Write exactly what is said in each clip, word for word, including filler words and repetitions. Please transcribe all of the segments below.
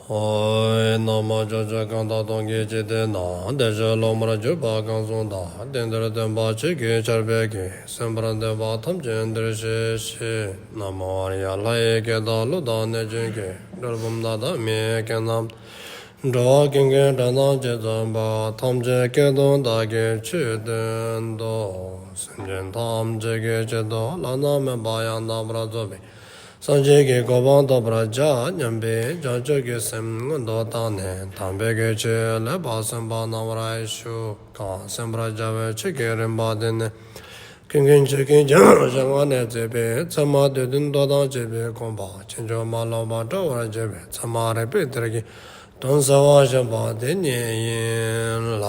ཨོ། ན་མོ། ཕྱོགས་བཅུ་གང་དག་སྟོང་གི་འཇིག་རྟེན་ན། བདེ་གཤེགས་སློབ་མར་གྱུར་པ་གང་གསུངས་དང་། དེང་འདིར་སྟོན་པ་ཆོས་ཀྱི་ཆར་འབེབས་ཀྱིས། གསན་པར་འདོད་པ་ཐམས་ཅད་འདིར་གཤེགས་ཤིག། ན་མོ་ཨཱརྱ། ལྷ་ཡི་སྐད་དང་ཀླུ་དང་གནོད་སྦྱིན་སྐད། གྲུལ་བུམ་དག་དང་མི་ཡི་སྐད་རྣམས། འགྲོ་བ་ཀུན་གྱི་སྒྲ་རྣམས་ཇི་ཙམ་པ། ཐམས་ཅད་སྐད་དུ་བདག་གིས་ཆོས་བསྟན་ཏོ། སེམས་ཅན་ཐམས་ཅད་ཀྱི་ཆེད་དུ། བླ་ན་མེད་པ་ཡང་དག་པར་རྫོགས་པའི་སངས་རྒྱས་ཀྱི་གོ་འཕང་ཐོབ་པར་བྱ་སྙམ་པའི་བྱང་ཆུབ་ཀྱི་སེམས་མངོན་དུ་བཏང་ནས། དམ་པའི་ཆོས་ལེགས་པར་གསན་པ་གནང་བར་ཞུ། གང་གསན་པར་བྱ་བའི་ཆོས་ཀྱི་རིམ་པ་དེ་ནི། ཀུན་མཁྱེན་ཆོས་ཀྱི་རྒྱལ་པོ་ཞལ་སྔ་ནས་མཛད་པའི་ཚད་མ་སྡེ་བདུན་མདོ་དང་བཅས་པའི་དགོངས་པ་ཕྱིན་ཅི་མ་ལོག་པར་འགྲེལ་བར་བྱེད་པའི་ཚད་མ་རིགས་པའི་གཏེར་གྱི་དོན་གསལ་བར་བཤད་པ་དེ་ཉིད་ཡིན་ལ།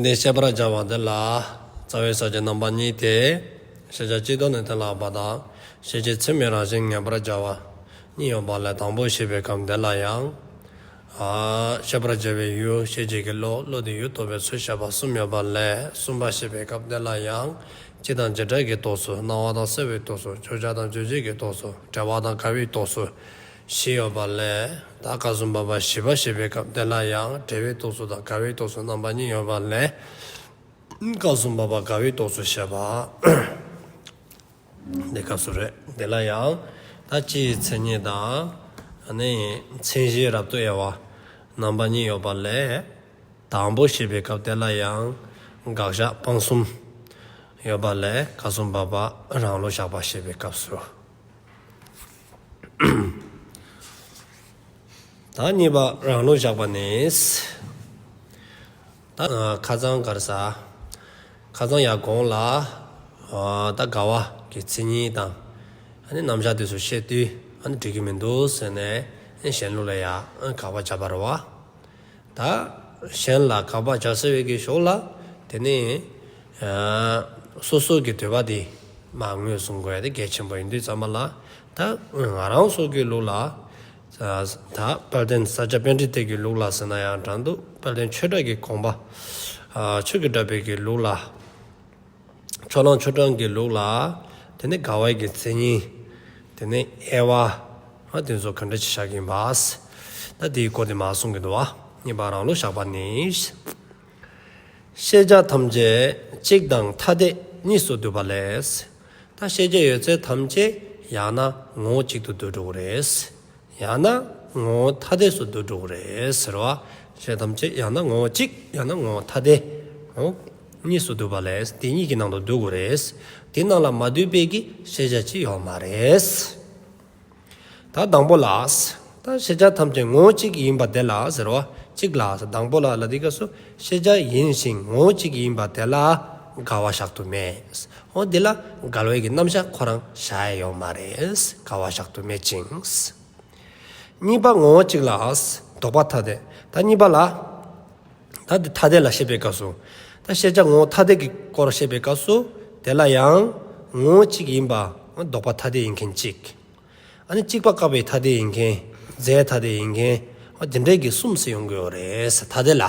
འདི་བཤད་པར་བྱ་བ་དེ་ལ། རྩ་བའི་ས་བཅད་རྣམ་པ་གཉིས་ཏེ། ཤེས་བྱ་སྤྱི་ལྡོག་ནས་གཏན་ལ་དབབ་པ་དང་། ཤེས་བྱེད་ཚད་མའི་རང་བཞིན་ངེས་པར་བྱ་བ་གཉིས་ཡོད་པ་ལས། དང་པོ་བཤད་པའི་སྐབས་དེ་ལ་ཡང་། ཨ། བཤད་པར་བྱ་བའི་ཡུལ། ཤེས་བྱེད་ཀྱི་བློ། བློ་དེས་ཡུལ་རྟོགས་པའི་ཚུལ་བཤད་པ་གསུམ་ཡོད་པ་ལས། གསུམ་པ་བཤད་པའི་སྐབས་དེ་ལ་ཡང་། སྤྱི་དང་བྱེ་བྲག་གི་རྟོགས་ཚུལ། སྣང་བ་དང་སེལ་བའི་རྟོགས་ཚུལ། བརྗོད་བྱ་དང་རྗོད་བྱེད་ཀྱི་རྟོགས་ཚུལ། འབྲེལ་བ་དང་འགལ་བའི་རྟོགས་ཚུལ། བཞི་ཡོད་པ་ལས། ད་སྐབས་སུ་བབ་པ་བཞི་པ་བཤད་པའི་སྐབས་དེ་ལ་ཡང་། འབྲེལ་བའི་རྟོགས་ཚུལ་དང་འགལ་བའི་རྟོགས་ཚུལ་རྣམ་པ་གཉིས་ཡོད་པ་ལས། སྐབས་སུ་བབ་པ་འགལ་བའི་རྟོགས་ཚུལ་བཤད་པ། དེ་སྐབས་སུ་རེད། དེ་ལ་ཡང་། ད་སྤྱི་ཡི་མཚན་ཉིད་དང་། ཨ་ནི་མཚན་གཞི་རབ་ཏུ་དབྱེ་བ་རྣམ་པ་གཉིས་ཡོད་པ་ལས། དང་པོ་བཤད་པའི་སྐབས་དེ་ལ་ཡང་། དགག་བཞག་སྤང་གསུམ་ཡོད་པ་ལས། སྐབས་སུ་བབ་པ་རང་ལུགས་བཞག་པ་བཤད་པའི་སྐབས་སུ། ད་གཉིས་པ་རང་ལུགས་བཞག་པ་ནི། ད་ཁ་སང་ག་རེ་ཟེར། ཁ་སང་ཡར་གོང་ལ། ཨ། ད་འགལ་བ་གི་མཚན་ཉིད་དང་། ཨ་ནི་རྣམ་གཞག་དེ་ཚོ་བཤད་དུས། ཨ་ནི་འགྲིག་གི་མི་འདུག་ཟེར་ནས། ཨ་ནི་གཞན་ལུགས་ལ་ཡང་དགག་པ་བརྒྱབ་པ་རེད་བ། ད་གཞན་ལ་དགག་པ་བརྒྱབ་ཚར་བའི་གི་ཞོར་ལ། དེ་ནི། ཨ། སོ་སོ་གི་འདོད་པ་དེ་མར་ངོས་བཟུང་དགོས་ཡ་དེ་གལ་ཆེན་པོ་ཡིན་དུས་ཙམ་པ་ལ། ད་ང་རང་ཚོ་གི་ལུགས་ལ། ད་དཔལ་ལྡན་ས་སྐྱ་པཎྜི་ཏའི་གི་ལུགས་ལ་ཟེར་ན་ཡང་འདྲ་འདུག། དཔལ་ལྡན་ཆོས་གྲགས་ཀྱི་དགོངས་པ། ཨ། ཆོས་ཀྱི་གྲགས་པའི་གི་ལུགས་ལ། ཕྱོགས་གླང་ཆོས་གྲགས་ཀྱི་ལུགས་ལ། དེ་ནི་འགལ་བའི་གི་མཚན་ཉིད། དེ་ནི་དབྱེ་བ། ཨ། དེ་ཚོ་ག་འདྲ་ཅིག་བཞག་གི་ཡིན་པ། ད་དེའི་སྐོར་དེ་མར་གསུང་གི་འདུག་བ། གཉིས་པ་རང་ལུགས་བཞག་པ་ནི། ཤེས་བྱ་ཐམས་ཅད་གཅིག་དང་ཐ་དད་གཉིས་སུ་འདུས་པ་ལས། ད་ཤེས་བྱ་ཡོད་ཚད་ཐམས་ཅད་ཡང་ན་ངོ་བོ་གཅིག་ཏུ་འདུས་འགྲོ་གི་རེད། ཡང་ན་ངོ་བོ་ཐ་དད་སུ་འདུས་འགྲོ་གི་རེད་ཟེར་བ། ཤེས་བྱ་ཐམས་ཅད་ཡང་ན་ངོ་བོ་གཅིག། ཡང་ན་ངོ་བོ་ཐ་དད། ངོ་བོ་གཉིས་སུ་འདུས་པ་ལས། དེ་གཉིས་ཀྱི་ནང་དུ་འདུས་དགོས་རེད། དེ་ནང་ལ་མ་འདུས་པའི་གི་ཤེས་བྱ་ཅིག་ཡོད་མ་རེད། ད་དང་པོ་ལ། ད་ཤེས་བྱ་ཐམས་ཅད་ངོ་བོ་གཅིག་ཡིན་པ་དེ་ལ་ཟེར་བ། གཅིག་ལ་ཟེར། དང་པོ་ལ་ལ་དེ་སྐབས་སུ་ཤེས་བྱ་ཡིན་ཞིང་ངོ་བོ་གཅིག་ཡིན་པ་དེ་ལ་འགལ་བ་བཞག་ཏུ་མེད། འོ་དེ་ལ་འགལ་བའི་གི་རྣམ་གཞག་ཁོ་རང་བཞག་ཡ་ཡོད་མ་རེད། འགལ་བ་བཞག་ཏུ་མེད་ཅིང་། གཉིས་པ་ངོ་བོ་གཅིག་ལ་ལྡོག་པ་ཐ་དད། ད་གཉིས་པ་ལ། ད་དེ་ཐ་དད་ལ་བཤད་པའི་སྐབས་སུ། ད་ཤེས་བྱ་ངོ་བོ་ཐ་དད་ཀྱི་སྐོར་བཤད་པའི་སྐབས་སུ། དེ་ལ་ཡང་ངོ་བོ་གཅིག་ཡིན་པ་ལྡོག་པ་ཐ་དད་ཡིན་མཁན་གཅིག། ཨ་ནི་གཅིག་པ་བཀག་པའི་ཐ་དད་ཡིན་མཁན། རྫས་ཐ་དད་ཡིན་མཁན། ཨ། དེ་འདྲའི་གི་གསུམ་ཟེར་ཡོང་གི་ཡོད་རེད་ཟེར། ཐ་དད་ལ།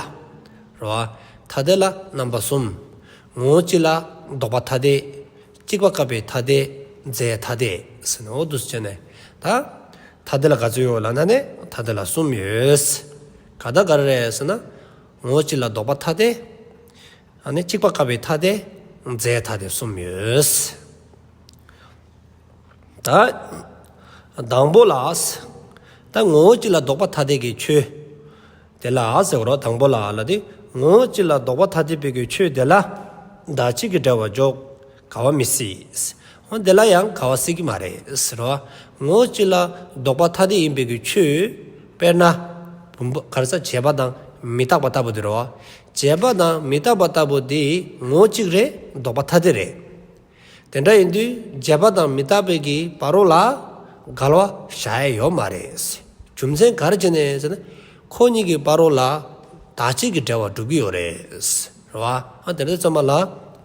རེད་བ། ཐ་དད་ལ་རྣམ་པ་གསུམ། ངོ་བོ་གཅིག་ལ་ལྡོག་པ་ཐ་དད། གཅིག་པ་བཀག་པའི་ཐ་དད། རྫས་ཐ་དད་ཟེར་ནས་འོ་འདུག་སེ་བྱས་ནས། ད་ཐ་དད་ལ་ག་ཚོད་ཡོད་ལབ་ན་ནི་ཐ་དད་ལ་གསུམ་ཡོད། ག་དང་ག་རེ་རེད་ཟེར་ན། ངོ་བོ་གཅིག་ལ་ལྡོག་པ་ཐ་དད། ཨ་ནི་གཅིག་པ་བཀག་པའི་ཐ་དད། རྫས་ཐ་དད་གསུམ་ཡོད། ད་དང་པོ་ལ། ད་ངོ་བོ་གཅིག་ལ་ལྡོག་པ་ཐ་དད་ཀྱི་ཆོས་དེ་ལ་ཟེར་བ་རེད། དང་པོ་ལ་ལ་དེ་ངོ་བོ་གཅིག་ལ་ལྡོག་པ་ཐ་དད་པའི་གི་ཆོས་དེ་ལ་བདག་གཅིག་གི་འབྲེལ་བ་འཇོག་འགལ་བ་མི་སྲིད། འོ་དེ་ལ་ཡང་འགལ་བ་སྲིད་ཀྱི་མ་རེད་ཟེར་བ། ངོ་བོ་གཅིག་ལ་ལྡོག་པ་ཐ་དད་ཡིན་པའི་གི་ཆོས། དཔེར་ན། བུམ་པ་ག་རེ་ཟེར། བྱས་པ་དང་མི་རྟག་པ་ལྟ་བུ་དེ་རེད་བ། བྱས་པ་དང་མི་རྟག་པ་ལྟ་བུ་དེ་ངོ་བོ་གཅིག་རེད། ལྡོག་པ་ཐ་དད་རེད། དེ་འདྲ་ཡིན་དུས་བྱས་པ་དང་མི་རྟག་པའི་གི་བར་རོ་ལ་འགལ་བ་བཞག་ཡ་ཡོད་མ་རེད། རྒྱུ་མཚན་ག་རེ་བྱས་ནས་ཟེར་ན། ཁོ་གཉིས་ཀྱི་བར་རོ་ལ་བདག་གཅིག་གི་འབྲེལ་བ་གྲུབ་ཀྱི་ཡོད་རེད། རེད་བ། ཨ། དེ་འདྲ་ཙམ་པ་ལ་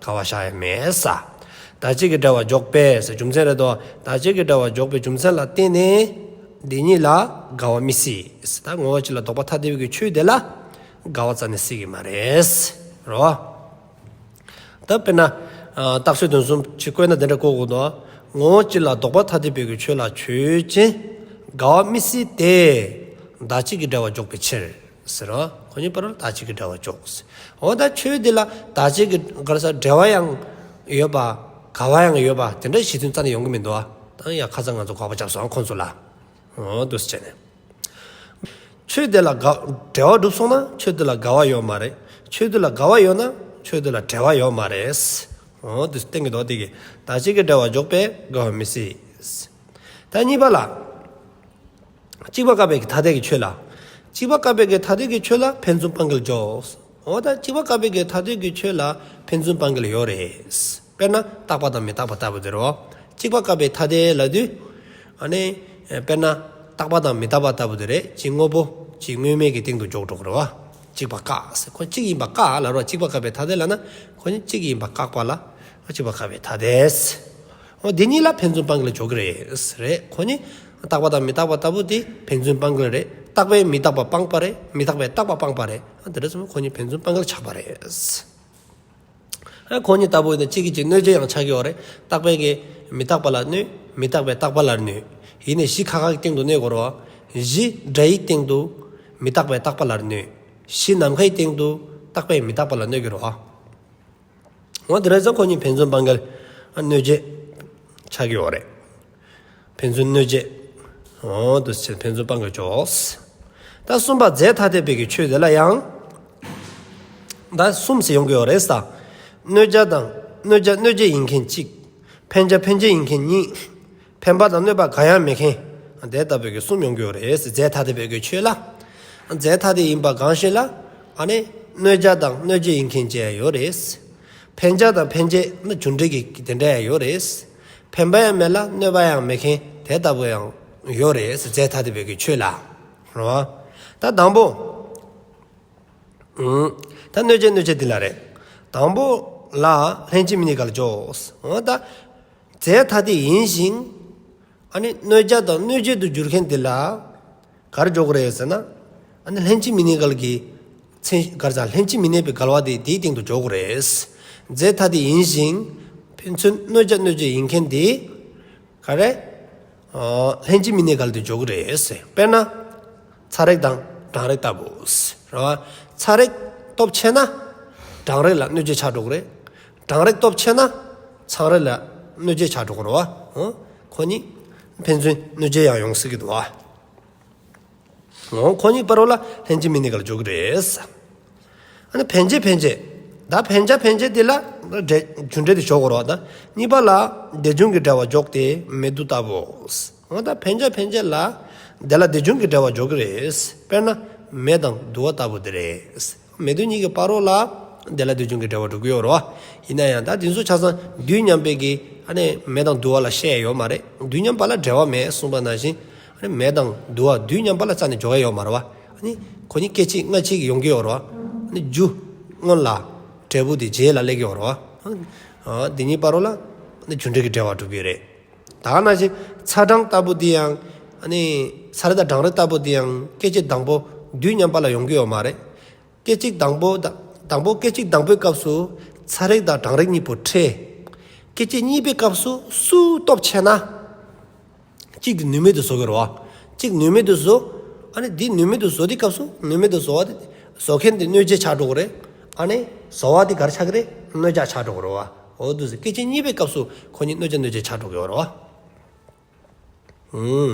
འགལ་བ་བཞག་ཡ་མེད་ས། བདག་གཅིག་གི་འབྲེལ་བ་འཇོག་པས་ཟེར་རྒྱུ་མཚན་རེད་དོ། བདག་གཅིག་གི་འབྲེལ་བ་འཇོག་པའི་རྒྱུ་མཚན་ལ་བརྟེན་ནས་འདི་གཉིས་ལ་འགལ་བ་མི་སྲིད། ད་ངོ་བོ་གཅིག་ལ་ལྡོག་པ་ཐ་དད་པའི་གི་ཆོས་དེ་ལ་འགལ་བ་རྩ་ནས་སྲིད་ཀྱི་མ་རེད། རེད་བ། ད་དཔེར་ན། ཨ། རྟགས་ཆོས་དོན་གསུམ་ཅིག་བཀོད་ན་དེ་འདྲ་བཀོད་དགོས་འདུག། ངོ་བོ་གཅིག་ལ་ལྡོག་པ་ཐ་དད་པའི་གི་ཆོས་ལ་ཆོས་ཅན། འགལ་བ་མི་སྲིད་དེ། བདག་གཅིག་གི་འབྲེལ་བ་འཇོག་པའི་ཕྱིར། ཟེར་རོ། ཁོ་གཉིས་བར་ལ་བདག་གཅིག་གི་འབྲེལ་བ་འཇོག། འོ་ད་ཆོས་འདི་ལ་བདག་གཅིག་གི་ག་རེ་ཟེར་འབྲེལ་བ་ཡང་ཡོད་པ། འགལ་བ་ཡང་ཡོད་པ། དེ་འདྲ་གཞི་མཐུན་རྩ་ནས་ཡོང་གི་མི་འདུག་ཨ། ད་ཡང་ཁ་སང་ང་ཚོ་དགག་པ་བརྒྱབ་སོང་ཁོང་ཚོ་ལ། འོ་འདུག་སེ་བྱས་ནས། ཆོས་དེ་ལ་འགལ་འབྲེལ་བ་གྲུབ་སོང་ན་ཆོས་དེ་ལ་འགལ་བ་ཡོད་མ་རེད། ཆོས་དེ་ལ་འགལ་བ་ཡོད་ན་ཆོས་དེ་ལ་འབྲེལ་བ་ཡོད་མ་རེད། འོ་འདུག་སེ་བསྟན་གྱི་འདུག་དེ་གིས་བདག་གཅིག་གི་འབྲེལ་བ་འཇོག་པས་འགལ་བ་མི་སྲིད། ད་གཉིས་པ་ལ། གཅིག་པ་བཀག་པའི་གི་ཐ་དད་ཀྱི་ཆོས་ལ། གཅིག་པ་བཀག་པའི་གི་ཐ་དད་ཀྱི་ཆོས་ལ་ཕན་ཚུན་སྤང་འགལ་འཇོག། འོ་ད་གཅིག་པ་བཀག་པའི་གི་ཐ་དད་ཀྱི་ཆོས་ལ་ཕན་ཚུན་སྤང་འགལ་ཡོད་རེད། དཔེར་ན་རྟག་པ་དང་མི་རྟག་པ་ལྟ་བུ་དེ་རེད་བ། གཅིག་པ་བཀག་པའི་ཐ་དད་ལབ་དུས། ཨ་ནི། དཔེར་ན། རྟག་པ་དང་མི་རྟག་པ་ལྟ་བུ་དེ་རེད། གཅིག་དངོས་པོ། གཅིག་དངོས་མེད་ཀྱི་སྟེང་དུ་འཇོག་འགྲོ་གི་རེད་བ། གཅིག་པ་བཀག་ཟེར། ཁོ་གཅིག་ཡིན་པ་བཀག་ལབ་རེད་བ། གཅིག་པ་བཀག་པའི་ཐ་དད་ལབ་ན། ཁོ་གཉིས་གཅིག་ཡིན་པ་བཀག་པ་ལ། གཅིག་པ་བཀག་པའི་ཐ་དད། འོ་འདི་གཉིས་ལ་ཕན་ཚུན་སྤང་འགལ་འཇོག་གི་རེད། རེད། ཁོ་གཉིས་རྟག་པ་དང་མི་རྟག་པ་ལྟ་བུ་དེ་ཕན་ཚུན་སྤང་འགལ་རེད། རྟག་པས་མི་རྟག་པ་སྤངས་པ་རེད། མི་རྟག་པས་རྟག་པ་སྤངས་པ་རེད། ཨ་དེ་འདྲ་སོང་ན་ཁོ་གཉིས་ཕན་ཚུན་སྤང་འགལ་ཆགས་པ་རེད། ཨ་ཁོ་གཉིས་ལྟ་བུ་ཡིན་ན་གཅིག་གིས་གཅིག་གནོད་བྱེད་ཡང་ཆགས་ཀྱི་ཡོད་རེད། རྟག་པས་ཀྱིས་མི་རྟག་པ་ལ་གནོད། མི་རྟག་པས་རྟག་པ་ལ་གནོད། ཡིན་ནའི་གཞི་ཁ་ཁ་གི་སྟེང་དུ་གནོད་དགོས་རེད་བ། གཞི་སྒྲ་ཡི་སྟེང་དུ་མི་རྟག་པས་རྟག་པ་ལ་གནོད། གཞི་ནམ་མཁའི་སྟེང་དུ་རྟག་པས་མི་རྟག་པ་ལ་གནོད་ཀྱི་རེད་བ། འོ་དེ་རེད་ཙང་ཁོ་གཉིས་ཕན་ཚུན་སྤང་འགལ། ཨ་གནོད་བྱེད་ཆགས་ཀྱི་ཡོད་རེད། ཕན་ཚུན་གནོད་བྱེད། འོ་དེ་ཕན་ཚུན་སྤང་འགལ་འཇོག། ད་གསུམ་པ་རྫས་ཐ་དད་པའི་གི་ཆོས་དེ་ལ་ཡང་། ད་གསུམ་ཟེར་ཡོང་གི་ཡོད་རེད་ས། གནོད་བྱ་དང་གནོད་བྱ་གནོད་བྱེད་ཡིན་མཁན་གཅིག། ཕན་བྱ་ཕན་བྱེད་ཡིན་མཁན་གཉིས། ཕན་པ་དང་གནོད་པ་གང་ཡང་མེད་མཁན། དེ་ལྟ་བུའི་གི་གསུམ་ཡོང་གི་ཡོད་རེད། རྫས་ཐ་དད་པའི་གི་ཆོས་ལ། རྫས་ཐ་དད་ཡིན་པ་གང་ཞིག་ལ། ཨ་ནི་གནོད་བྱ་དང་གནོད་བྱེད་ཡིན་མཁན་ཅིག་ཡང་ཡོད་རེད། ཕན་བྱ་དང་ཕན་བྱེད་ནི་རྒྱུ་འབྲས་ཀྱི་དེ་འདྲ་ཡང་ཡོད་རེད། ཕན་པ་ཡང་མེད་ལ་གནོད་པ་ཡང་མེད་མཁན་དེ་ལྟ་བུ་ཡང་ཡོད་རེད། རྫས་ཐ་དད་པའི་གི་ཆོས་ལ། རེད་བ། ད་དང་པོ། ཨུམ། ད་གནོད་བྱེད་གནོད་བྱེད་འདི་ལ་རེད། དང་པོ་ལ་ལྷན་ཅིག་མི་གནས་འགལ་འཇོག། འོ་ད། རྫས་ཐ་དད་ཡིན་ཞིང་། ཨ་ནི་གནོད་བྱ་དང་གནོད་བྱེད་དུ་འགྱུར་མཁན་འདི་ལ། ག་རེ་འཇོག་གི་རེད་ཟེར་ན། ཨ་ནི་ལྷན་ཅིག་མི་གནས་འགལ་གྱི། མཚན་ག་རེ་ཟེར་ལྷན་ཅིག་མི་གནས་པའི་འགལ་བ་དེ་དེའི་སྟེང་དུ་འཇོག་གི་རེད། རྫས་ཐ་དད་ཡིན་ཞིང་། ཕན་ཚུན་གནོད་བྱ་གནོད་བྱེད་ཡིན་མཁན་དེ། ག་རེ། ཨ་ལྷན་ཅིག་མི་གནས་འགལ་དུ་འཇོག་གི་རེད་ཟེར། དཔེར་ན། ཚ་རེག་དང་གྲང་རེག་ལྟ་བུ། རེད་བ། ཚ་རེག་སྟོབས་ཆེ་ན། གྲང་རེག་ལ་གནོད་བྱེད་ཆགས་འགྲོ་གི་རེད། གྲང་རེག་སྟོབས་ཆེ་ན། ཚ་རེག་ལ་གནོད་བྱེད་ཆགས་འགྲོ་གི་རེད་བ། འོ། ཁོ་གཉིས། ཕན་ཚུན་གནོད་བྱེད་ཡང་ཡོང་སྲིད་ཀྱི་འདུག་བ། འོ། ཁོ་གཉིས་བར་ལ་ལྷན་ཅིག་མི་གནས་འགལ་འཇོག་གི་རེད། ཨ་ནི་ཕན་བྱེད་ཕན་བྱེད། ད་ཕན་བྱ་ཕན་བྱེད་དེ་ལ་འབྲེལ་རྒྱུ་འབྲས་དེ་འཇོག་དགོས་རེད་བ་ད། གཉིས་པ་ལ་དེ་བྱུང་གི་འབྲེལ་བ་འཇོག་སྟེ་མེ་དུ་ལྟ་བུ། འོ་ད་ཕན་བྱ་ཕན་བྱེད་ལ་དེ་ལ་དེ་བྱུང་གི་འབྲེལ་བ་འཇོག་གི་རེད། དཔེར་ན་མེ་དང་དུ་བ་ལྟ་བུ་དེ་རེད། མེ་དུ་གཉིས་ཀྱི་བར་ལ་དེ་ལ་དེ་བྱུང་གི་འབྲེལ་བ་འགྲོ་གི་ཡོད་རེད་བ། ཡིན་ན་ཡང་ད་དེ་ཚོ་ཆ་ཚང་དུས་མཉམ་པའི་གི་ཨ་ནི་མེ་དང་དུ་བ་ལ་བཤད་ཡོད་མ་རེད། དུས་མཉམ་པ་ལ་འབྲེལ་བ་མེད་གསུངས་པ་ནང་བཞིན། ཨ་ནི་མེ་དང་དུ་བ་དུས་མཉམ་པ་ལ་རྩ་ནས་འཇོག་ཡ་ཡོད་མ་རེད་བ། ཨ་ནི་ཁོ་གཉིས་སྐད་ཅིག་སྔ་ཕྱི་ཡོང་གི་ཡོད་རེད་བ། ཨ་ནི་རྒྱུ་སྔོན་ལ་འབྲས་བུ་དེ་རྗེས་ལ་སླེབས་ཀྱི་ཡོད་རེད་བ། ཨ་འདི་གཉིས་བར་ལ་ཨ་ནི་རྒྱུ་འབྲས་ཀྱི་འབྲེལ་བ་གྲུབ་ཀྱི་རེད། ད་ནང་བཞིན་ཚ་གྲང་ལྟ་བུ་དེ་ཡང་ཨ་ནི་ཚ་རེག་དང་གྲང་རེག་ལྟ་བུ་དེ་ཡང་སྐད་ཅིག་དང་པོ་དུས་མཉམ་པ་ལ་ཡོང་གི་ཡོད་མ་རེད། སྐད་ཅིག་དང་པོ་དང་དང་པོ་སྐད་ཅིག་དང་པོའི་སྐབས་སུ་ཚ་རེག་དང་གྲང་རེག་གཉིས་པོ་འཕྲད། སྐད་ཅིག་གཉིས་པའི་སྐབས་སུ་སུ་སྟོབས་ཆེ་ན། གཅིག་དེ་ནུས་མེད་དུ་བཟོ་གི་རེད་བ། གཅིག་ནུས་མེད་དུ་བཟོ། ཨ་ནི་འདི་ནུས་མེད་དུ་བཟོ་དེའི་སྐབས་སུ་ནུས་མེད་དུ་བཟོ་བ་དེ་བཟོ་མཁན་དེ་གནོད་བྱེད་ཆགས་འགྲོ་གི་རེད། ཨ་ནི་བཟོ་བ་དེ་ག་རེ་ཆགས་ཀྱི་རེད། གནོད་བྱ་ཆགས་འགྲོ་གི་རེད་བ། འོ་འདུག་སེ་སྐད་ཅིག་གཉིས་པའི་སྐབས་སུ་ཁོ་གཉིས་གནོད་བྱ་གནོད་བྱེད་ཆགས་འགྲོ་གི་ཡོད་རེད་བ། ཨུམ།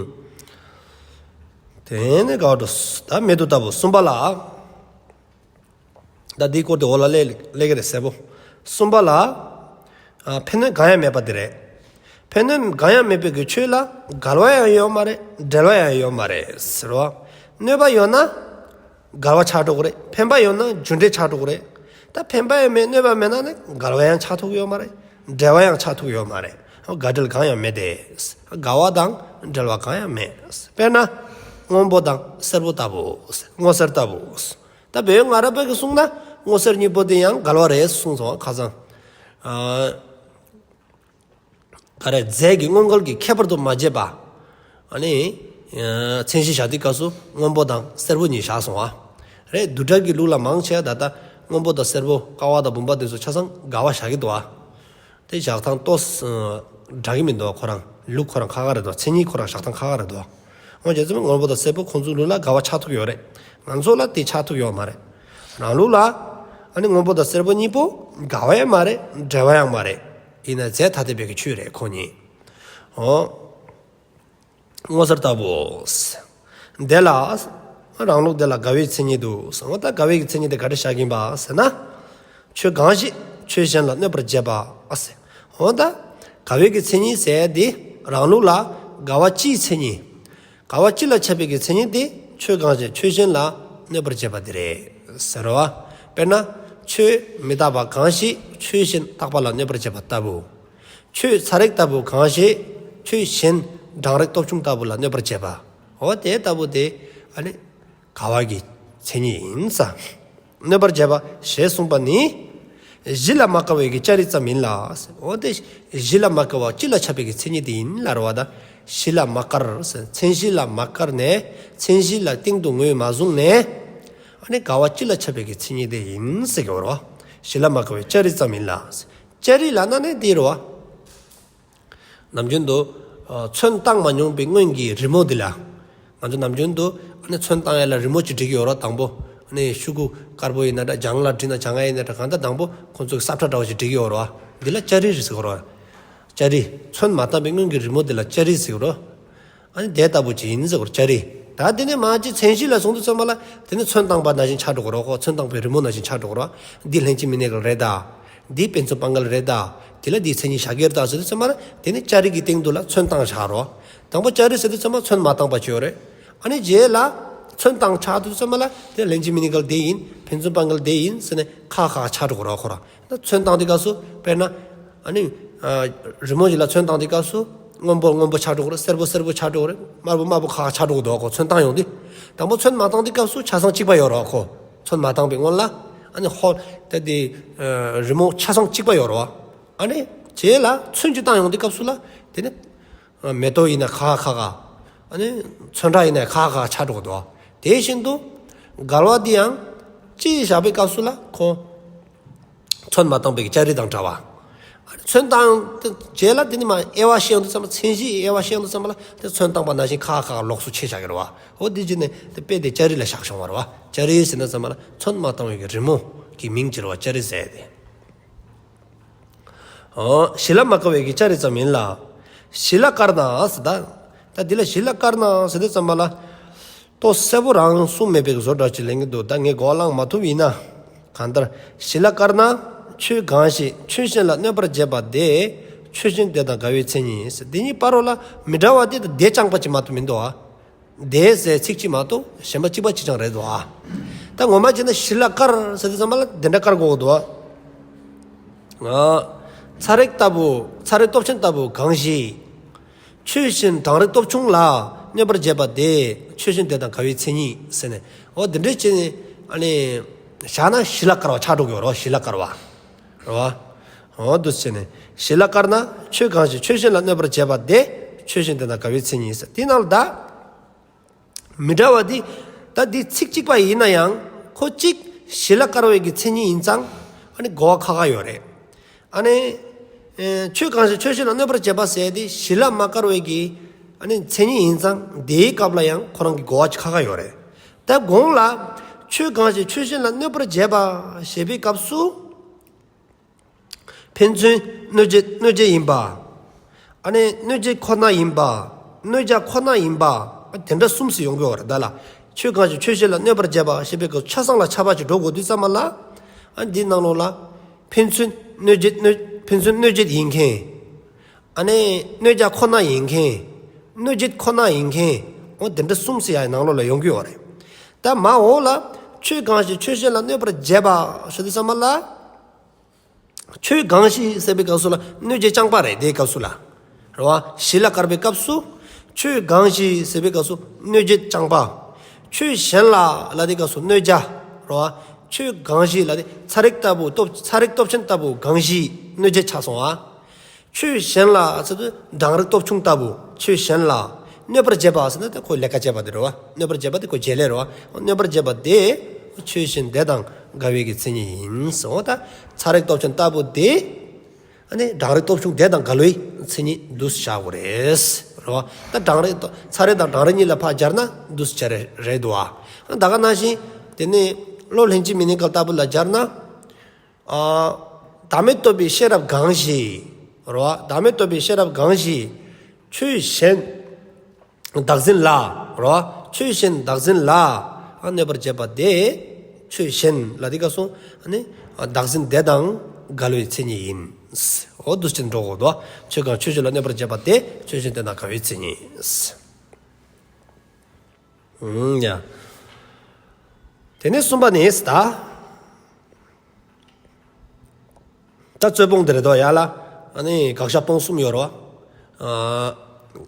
དེ་ནས་ག་བ་འགྲོ། ད་མེ་དུ་ལྟ་བུ་གསུམ་པ་ལ། ད་འདིའི་སྐོར་དེ་འོག་ལ་སླེབས་སླེབས་ཀྱི་རེད་གསལ་པོ། གསུམ་པ་ལ། ཨ་ཕན་གནོད་གང་ཡང་མེད་པ་དེ་རེད། ཕན་གནོད་གང་ཡང་མེད་པའི་གི་ཆོས་ལ་འགལ་བ་ཡང་ཡོད་མ་རེད། འབྲེལ་བ་ཡང་ཡོད་མ་རེད་ཟེར་བ། གནོད་པ་ཡོད་ན་འགལ་བ་ཆགས་འགྲོ་གི་རེད། ཕན་པ་ཡོད་ན་རྒྱུ་འབྲས་ཆགས་འགྲོ་གི་རེད། ད་ཕན་པ་ཡང་མེད་གནོད་པ་མེད་ན་ནི་འགལ་བ་ཡང་ཆགས་ཐུབ་ཀྱི་ཡོད་མ་རེད། འབྲེལ་བ་ཡང་ཆགས་ཐུབ་ཀྱི་ཡོད་མ་རེད། འགལ་འབྲེལ་གང་ཡང་མེད་དེ། འགལ་བ་དང་འབྲེལ་བ་གང་ཡང་མེད། དཔེར་ན། སྔོན་པོ་དང་སེར་པོ་ལྟ་བུ། སྔོ་སེར་ལྟ་བུ། ད་བོད་ཡིག་སྔ་རབས་པའི་གི་གསུང་ན་སྔོ་སེར་གཉིས་པོ་དེ་ཡང་འགལ་བ་རེད་གསུངས་སོང་ཁ་སང་། ཨ་ག་རེ་རྫས་ཀྱི་སྔོན་འགལ་གྱི་ཁྱད་པར་དུ་མ་བྱས་པ། ཨ་ནི་ཨ་མཚན་གཞི་བཞག་དུས་སྐབས་སུ་སྔོན་པོ་དང་སེར་པོ་གཉིས་བཞག་སོང་བ། རེད། བསྡུས་གྲྭ་གི་ལུགས་ལ་མང་ཆེ་བ་ད་ལྟ་སྔོན་པོ་དང་སེར་པོ་ཀ་བ་དང་བུམ་པ་དེ་ཚོ་ཆ་ཚང་འགལ་བ་བཞག་གི་འདུག་བ། དེ་བཞག་སྟངས་ཏོག་ཙམ་འདྲ་གི་མི་འདུག་ཁོ་རང་ལུགས་ཁོ་རང་ཁག་ཁག་རེད་འདུག་མཚན་ཉིད་ཁོ་རང་བཞག་སྟངས་ཁག་ཁག་རེད་འདུག་འོ་བྱས་ཙང་སྔོན་པོ་དང་སེར་པོ་ཁོང་ཚོ་ལུགས་ལ་འགལ་བ་ཆགས་ཐུབ་ཡོད་རེད། ང་ཚོ་ལ་དེ་ཆགས་ཐུབ་ཡོད་མ་རེད། རང་ལུགས་ལ་ཨ་ནི་སྔོན་པོ་དང་སེར་པོ་གཉིས་པོ་འགལ་བ་ཡང་མ་རེད། འབྲེལ་བ་ཡང་མ་རེད། ཡིན་ན་རྫས་ཐ་དད་པའི་གི་ཆོས་རེད་ཁོ་གཉིས། འོ། ངོ་མཚར་ལྟ་བུ། དེ་ལ། རང་ལུགས་དེ་ལ་འགལ་བའི་མཚན་ཉིད་དུ། འོ་ད་འགལ་བའི་གི་མཚན་ཉིད་དེ་ག་རེ་བཞག་གིན་པ་ཟེར་ན། ཆོས་གང་ཞིག་ཆོས་གཞན་ལ་གནོད་པར་བྱེད་པ་ཟེར། འོ་ད། འགལ་བའི་གི་མཚན་ཉིད་ཟེར་དེ་རང་ལུགས་ལ་འགལ་བ་སྤྱིའི་མཚན་ཉིད། འགལ་བ་སྤྱི་ལ་ཁྱབ་པའི་གི་མཚན་ཉིད་དེ་ཆོས་གང་ཞིག་ཆོས་གཞན་ལ་གནོད་པར་བྱེད་པ་དེ་རེད་ཟེར་བ། དཔེར་ན། ཆོས་མི་རྟག་པ་གང་ཞིག་ཆོས་གཞན་རྟག་པ་ལ་གནོད་པར་བྱེད་པ་ལྟ་བུ། ཆོས་ཚ་རེག་ལྟ་བུ་གང་ཞིག་ཆོས་གཞན་གྲང་རེག་སྟོབས་ཆུང་ལྟ་བུ་ལ་གནོད་པར་བྱེད་པ། འོ་དེ་ལྟ་བུ་དེ་ཨ་ནི་འགལ་བ་གི་མཚན་ཉིད་ཡིན་ས། གནོད་པར་བྱེད་པ་ཞེས་གསུངས་པ་ནི། གཞི་ལ་མ་དཀར་བའི་གི་ཅ་རི་ཙམ་ཡིན་ལ། འོ་དེ་གཞི་ལ་མ་དཀར་བ་སྤྱི་ལ་ཁྱབ་པའི་གི་མཚན་ཉིད་དེ་ཡིན་ལ་རེད་བ་ད། གཞི་ལ་མ་དཀར་ཟེར་མཚན་གཞི་ལ་མ་དཀར་ནས་མཚན་གཞི་ལ་སྟེང་དུ་ངོས་མ་བཟུང་ནས། ཨ་ནི་འགལ་བ་སྤྱི་ལ་ཁྱབ་པའི་གི་མཚན་ཉིད་དེ་ཡིན་ཟེར་གི་རེད་བ། གཞི་ལ་མ་དཀར་བའི་ཅ་རི་ཙམ་ཡིན་ལ། ཅ་རི་ལབ་ན་ནི་འདི་རེད་བ། ནམ་རྒྱུན་དུ་ཨ་ཚོན་བཏང་མ་མྱོང་པའི་སྔོན་གྱི་རི་མོ་འདི་ལ། ང་ཚོ་ནམ་རྒྱུན་དུ་ཨ་ནི་ཚོན་བཏང་ཡ་ལ་རི་མོ་ཅིག་འབྲི་གི་ཡོད་རེད་དང་པོ། ཨ་ནི་ཤོག་གུ་དཀར་པོ་ཡིན་ན་འདྲ་ལྗང་ལ་བྲིས་ན་ལྗང་ཡ་ཡིན་ན་འདྲ་གང་ལྟར་དང་པོ་ཁོང་ཚོ་གི་ས་ཁྲ་འདྲ་བོ་ཅིག་འབྲི་གི་ཡོད་རེད་བ། འདི་ལ་ཅ་རི་རེད་ཟེར་གི་རེད་བ། ཅ་རི། ཚོན་མ་བཏང་པའི་སྔོན་གྱི་རི་མོ་འདི་ལ་ཅ་རི་ཟེར་གི་རེད་བ། ཨ་ནི་དེ་ལྟ་བུ་ཅིག་ཡིན་ཟེར་གི་རེད་ཅ་རི། ད་དེ་ནས་མ་ཅིག་མཚན་གཞི་ལ་སོང་དུས་ཙམ་པ་ལ་དེ་ནི་ཚོན་བཏང་པ་ནང་བཞིན་ཆགས་འགྲོ་གི་རེད་ཁོ། ཚོན་བཏང་པའི་རི་མོ་ནང་བཞིན་ཆགས་འགྲོ་གི་རེད། འདི་ལྷན་སྐྱེས་མི་གནས་འགལ་རེད་ད། འདི་ཕན་ཚུན་སྤང་འགལ་རེད་ད། དེ་ལ་འདི་མཚན་ཉིད་བཞག་གི་རེད་ད་ཟེར་དུས་ཙམ་པ་ལ་དེ་ནི་ཅ་རི་གི་སྟེང་དུ་ལ་ཚོན་བཏང་བཞག་རོ། དང་པོ་ཅ་རི་ཟེར་དུས་ཙམ་པ་ཚོན་མ་བཏང་པ་ཅིག་ཡོད་རེད། ཨ་ནི་རྗེས་ལ་ཚོན་བཏང་ཆགས་དུས་ཙམ་པ་ལ་དེ་ལྷན་སྐྱེས་མི་གནས་འགལ་དེ་ཡིན། ཕན་ཚུན་སྤང་འགལ་དེ་ཡིན་ཟེར་ནས་ཁ་ཁ་ཆགས་འགྲོ་གི་རེད་ཁོ་རང་། ད་ཚོན་བཏང་དུས་སྐབས་སུ་དཔེར་ན། ཨ་ནི། ཨ་རི་མོ་ཞིག་ལ་ཚོན་བཏང་དུས་སྐབས་སུ་སྔོན་པོ་སྔོན་པོ་ཆགས་འགྲོ་གི་རེད། སེར་པོ་སེར་པོ་ཆགས་འགྲོ་གི་རེད། དམར་པོ་དམར་པོ་ཁ་ཁ་ཆགས་འགྲོ་གི་འདུག་ཁོ་ཚོན་བཏང་ཡོང་དུས། དང་པོ་ཚོན་མ་བཏང་དུས་སྐབས་སུ་ཆ་ཚང་གཅིག་པ་ཡོད་རེད་ཁོ། ཚོན་མ་བཏང་པའི་སྔོན་ལ། ཨ་ནི་ཧོ། ད་དེ། ཨ་རི་མོ་ཆ་ཚང་གཅིག་པ་ཡོད་རེད། ཨ་ནི། རྗེས་ལ་ཚོན་གཅིག་བཏང་ཡོང་དུས་སྐབས་སུ་ལ། དེ་ནི། མེ་ཏོག་ཡིན་ན་ཁ་ཁ་ཁ། ཨ་ནི་ཚོན་ཁྲ་ཡིན་ན་ཁ་ཁ་ཆགས་འགྲོ་གི་འདུག་དེ་བཞིན་དུ་འགལ་བ་འདི་ཡང་ཅི་བཞག་པའི་སྐབས་སུ་ལ་ཁོ་ཚོན་མ་བཏང་པའི་ཅ་རི་དང་འདྲ་བ། ཨ་ནི་ཚོན་བཏང་རྗེས་ལ་དེ་ནི་མ་དབྱེ་བ་ཤེས་ཡོང་དུས་ཙམ་པ་མཚན་གཞིའི་དབྱེ་བ་ཤེས་ཡོང་དུས་ཙམ་པ་ལ་དེ་ཚོན་བཏང་པ་ནང་བཞིན་ཁ་ཁ་ལོགས་སུ་ཕྱེ་བཞག་གི་རེད་བ། འོ་དེ་བྱས་ནས་དེ་དཔེ་དེ་ཅ་རི་ལ་བཞག་བྱུང་བ་རེད་བ། ཅ་རི་ཟེར་ན་ཙམ་པ་ལ་ཚོན་མ་བཏང་བའི་གི་རི་མོ་གི་མིང་ཅིག་རེད་བ་ཅ་རི་ཟེར་དེ། ཨོ། གཞི་ལ་མ་དཀར་བའི་གི་ཅ་རི་ཙམ་ཡིན་ལ། གཞི་ལ་དཀར་ན་ཟེར་ད། ད་འདི་ལ་གཞི་ལ་དཀར་ན་ཟེར་དུས་ཙམ་པ་ལ། ཏོག་གསལ་པོ་རང་གསུངས་མེད་པའི་བཟོ་འདྲ་ཅིག་ལེན་གྱི་འདུག་ད་ངས་གོ་བ་བླངས་མ་ཐུབ་ཡིན་ན། གང་ལྟར་གཞི་ལ་དཀར་ན་ཆོས་གང་ཞིག་ཆོས་གཞན་ལ་གནོད་པར་བྱེད་པ་དེ་ཆོས་གཞན་དེ་དང་འགལ་བའི་མཚན་ཉིད་ཟེར། འདི་གཉིས་བར་རོ་ལ་མི་འདྲ་བ་དེ་དང་དེ་རྐྱང་པ་ཅིག་མ་གཏོགས་མི་འདུག་ཨ། དེ་ཟེར་ཚིག་གཅིག་མ་གཏོགས་གཞན་པ་གཅིག་པ་གཅིག་རྐྱང་རེད་དོ། ད་ངོ་མ་བྱས་ན་གཞི་ལ་དཀར་ཟེར་དུས་ཙམ་པ་ལ་དེ་འདྲ་དཀར་དགོས་དོ། ཚ་རེག་ལྟ་བུ་ཚ་རེག་སྟོབས་ཆེན་ལྟ་བུ་གང་ཞིག་ཆོས་གཞན་གྲང་རེག་སྟོབས་ཆུང་ལ་གནོད་པར་བྱེད་པ་དེ་ཆོས་གཞན་དེ་དང་འགལ་བའི་མཚན་ཉིད་ཟེར་ནས་འོ་དེ་འདྲ་བྱས་ནས་ཨ་ནི་བཞག་ན་གཞི་ལ་དཀར་བ་ཆགས་འགྲོ་གི་ཡོད་རེད་བ། གཞི་ལ་དཀར་བ། རེད་བ། འོ་འདུག་ཟེར་ནས་གཞི་ལ་དཀར་ན་ཆོས་གང་ཞིག་ཆོས་གཞན་ལ་གནོད་པར་བྱེད་པ་དེ་ཆོས་གཞན་དེ་དང་འགལ་བའི་མཚན་ཉིད་ཟེར། དེ་ནང་ལ་ད། མི་འདྲ་བ་འདི། ད་འདི་ཚིག་གཅིག་པ་ཡིན་ན་ཡང་ཁོ་གཅིག་གཞི་ལ་དཀར་བའི་གི་མཚན་ཉིད་ཡིན་ཙང་ཨ་ནི་གོ་བ་ཁག་ཁག་ཡོད་རེད། ཨ་ནི། ཨེ་ཆོས་གང་ཞིག་ཆོས་གཞན་ལ་གནོད་པར་བྱེད་པ་ཟེར་དེ་གཞི་ལ་མ་དཀར་བའི་གི་ཨ་ནི་མཚན་ཉིད་ཡིན་ཙང་དེའི་སྐབས་ལ་ཡང་ཁོ་རང་གི་གོ་བ་ཁག་ཁག་ཡོད་རེད། ད་གོང་ལ་ཆོས་གང་ཞིག་ཆོས་གཞན་ལ་གནོད་པར་བྱེད་པ་ཞེས་པའི་སྐབས་སུ། ཕན་ཚུན་གནོད་བྱེད་གནོད་བྱེད་ཡིན་པ། ཨ་ནི་གནོད་བྱེད་ཁོ་ན་ཡིན་པ། གནོད་བྱ་ཁོ་ན་ཡིན་པ། ཨ་དེ་འདྲ་གསུམ་ཞིག་ཡོང་གི་ཡོད་རེད་ད་ལ། ཆོས་གང་ཞིག་ཆོས་གཞན་ལ་གནོད་པར་བྱེད་པ་ཞེས་པའི་སྐབས་ཆ་ཚང་ལ་ཆ་བ་ཅིག་འགྲོ་དགོས་དུས་ཙམ་པ་ལ། ཨ་འདིའི་ནང་ལོགས་ལ། ཕན་ཚུན་གནོད་བྱེད་གནོད་ཕན་ཚུན་གནོད་བྱེད་ཡིན་མཁན། ཨ་ནི་གནོད་བྱ་ཁོ་ན་ཡིན་མཁན། གནོད་བྱེད་ཁོ་ན་ཡིན་མཁན། འོ་དེ་འདྲ་གསུམ་ཞིག་ཡང་ནང་ལོགས་ལ་ཡོང་གི་ཡོད་རེད། ད་མ་འོག་ལ། ཆོས་གང་ཞིག་ཆོས་གཞན་ལ་གནོད་པར་བྱེད་པ་ཞེས་དུས་ཙམ་པ་ལ། ཆོས་གང་ཞིག་ཟེར་བའི་སྐབས་སུ་ལ་གནོད་བྱེད་རྐྱང་པ་རེད་དེའི་སྐབས་སུ་ལ། རེད་བ། གཞི་ལ་དཀར་བའི་སྐབས་སུ། ཆོས་གང་ཞིག་ཟེར་བའི་སྐབས་སུ་གནོད་བྱེད་རྐྱང་པ། ཆོས་གཞན་ལ་ལ་དེའི་སྐབས་སུ་གནོད་བྱ། རེད་བ། ཆོས་གང་ཞིག་ལ་དེ་ཚ་རེག་ལྟ་བུ་སྟོབས་ཚ་རེག་སྟོབས་ཆེན་ལྟ་བུ་གང་ཞིག་གནོད་བྱེད་ཆགས་སོང་བ། ཆོས་གཞན་ལ་ཟེར་དུས་གྲང་རེག་སྟོབས་ཆུང་ལྟ་བུ་ཆོས་གཞན་ལ་གནོད་པར་བྱེད་པ་ཟེར་ན་དེ་ཁོ་ལས་ཀ་བྱེད་པ་དེ་རེད་བ། གནོད་པར་བྱེད་པ་དེ་ཁོ་བྱེད་ལས་རེད་བ། གནོད་པར་བྱེད་པ་དེ་ཆོས་གཞན་དེ་དང་འགལ་བའི་གི་མཚན་ཉིད་ཡིན་ཟེར་བ། ད་ཚ་རེག་སྟོབས་ཆེན་ལྟ་བུ་དེ་ཨ་ནི་གྲང་རེག་སྟོབས་ཆུང་དེ་དང་འགལ་བའི་མཚན་ཉིད་དུ་བཞག་དགོས་རེད། རེད་བ། ད་གྲང་རེག་ཚ་རེག་དང་གྲང་རེག་གཉིས་ལ་ཕར་སྦྱར་ན་འདུག་སེ་བྱས་རེད་རེད་འདུག་ཨ། ད་ག་ནང་བཞིན་དེ་ནས་བློ་ལྷན་ཅིག་མི་གནས་སྐབས་ལྟ་བུ་ལ་སྦྱར་ན། ཨ། བདག་མེད་རྟོགས་པའི་ཤེས་རབ་གང་ཞིག་རེད་བ། བདག་མེད་རྟོགས་པའི་ཤེས་རབ་གང་ཞིག་ཆོས་གཞན་བདག་འཛིན་ལ་རེད་བ། ཆོས་གཞན་བདག་འཛིན་ལ་གནོད་པར་བྱེད་པ་དེ། ཆོས་གཞན་ལ་དེ་ག་སོང་ཨ་ནི་བདག་འཛིན་དེ་དང་འགལ་བའི་མཚན་ཉིད་ཡིན། འོ་འདུག་སེ་འགྲོ་དགོས་འདུག་ཆོས་གང་ཆོས་གཞན་ལ་གནོད་པར་བྱེད་པ་དེ་ཆོས་གཞན་དེ་དང་འགལ་བའི་མཚན་ཉིད་ཡིན། ཨུམ། ཡ། དེ་ནས་གསུམ་པ་ནི་ད། ད་རྩོད་སྤོང་དེ་རེད་དོ་ཡ་ལ། ཨ་ནི་དགག་བཞག་སྤོང་གསུམ་ཡོད་རོ། ཨ།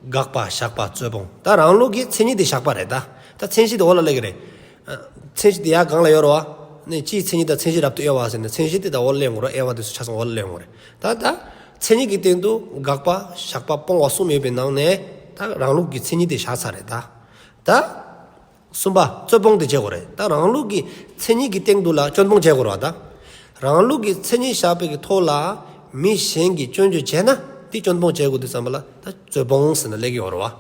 དགག་པ་བཞག་པ་རྩོད་སྤོང་། ད་རང་ལུགས་ཀྱི་མཚན་ཉིད་དེ་བཞག་པ་རེད་ད། ད་མཚན་གཞི་དེ་འོག་ལ་སླེབས་ཀྱི་རེད། ཨ། མཚན་གཞི་དེ་ཡ་གང་ལ་ཡོད་རོ། ཨ་ནི་སྤྱིའི་མཚན་ཉིད་དང་མཚན་གཞི་རབ་ཏུ་དབྱེ་བ་ཟེར་ནས་མཚན་གཞི་དེ་ད་འོག་ལ་སླེབས་ཡོང་གི་རེད། དབྱེ་བ་དེ་ཚོ་ཆ་ཚང་འོག་ལ་སླེབས་ཡོང་གི་རེད། ད་ད་མཚན་ཉིད་ཀྱི་སྟེང་དུ་དགག་པ་བཞག་པ་སྤོང་བ་གསུམ་ཡོད་པའི་ནང་ནས་ད་རང་ལུགས་ཀྱི་མཚན་ཉིད་དེ་བཞག་ཚར་རེད་ད། ད། གསུམ་པ་རྩོད་སྤོང་དེ་བྱེད་དགོས་རེད། ད་རང་ལུགས་ཀྱི་མཚན་ཉིད་ཀྱི་སྟེང་དུ་ལ་སྐྱོན་སྤོང་བྱེད་དགོས་རེད་བ་ད། རང་ལུགས་ཀྱི་མཚན་ཉིད་བཞག་པའི་གི་ཐོག་ལ་མི་གཞན་གྱིས་སྐྱོན་བརྗོད་བྱས་ན་དེ་སྐྱོན་སྤོང་བྱེད་དགོས་དུས་ཙམ་པ་ལ་ད་རྩོད་སྤོང་ཟེར་ནས་སླེབས་ཀྱི་ཡོད་རེད་བ།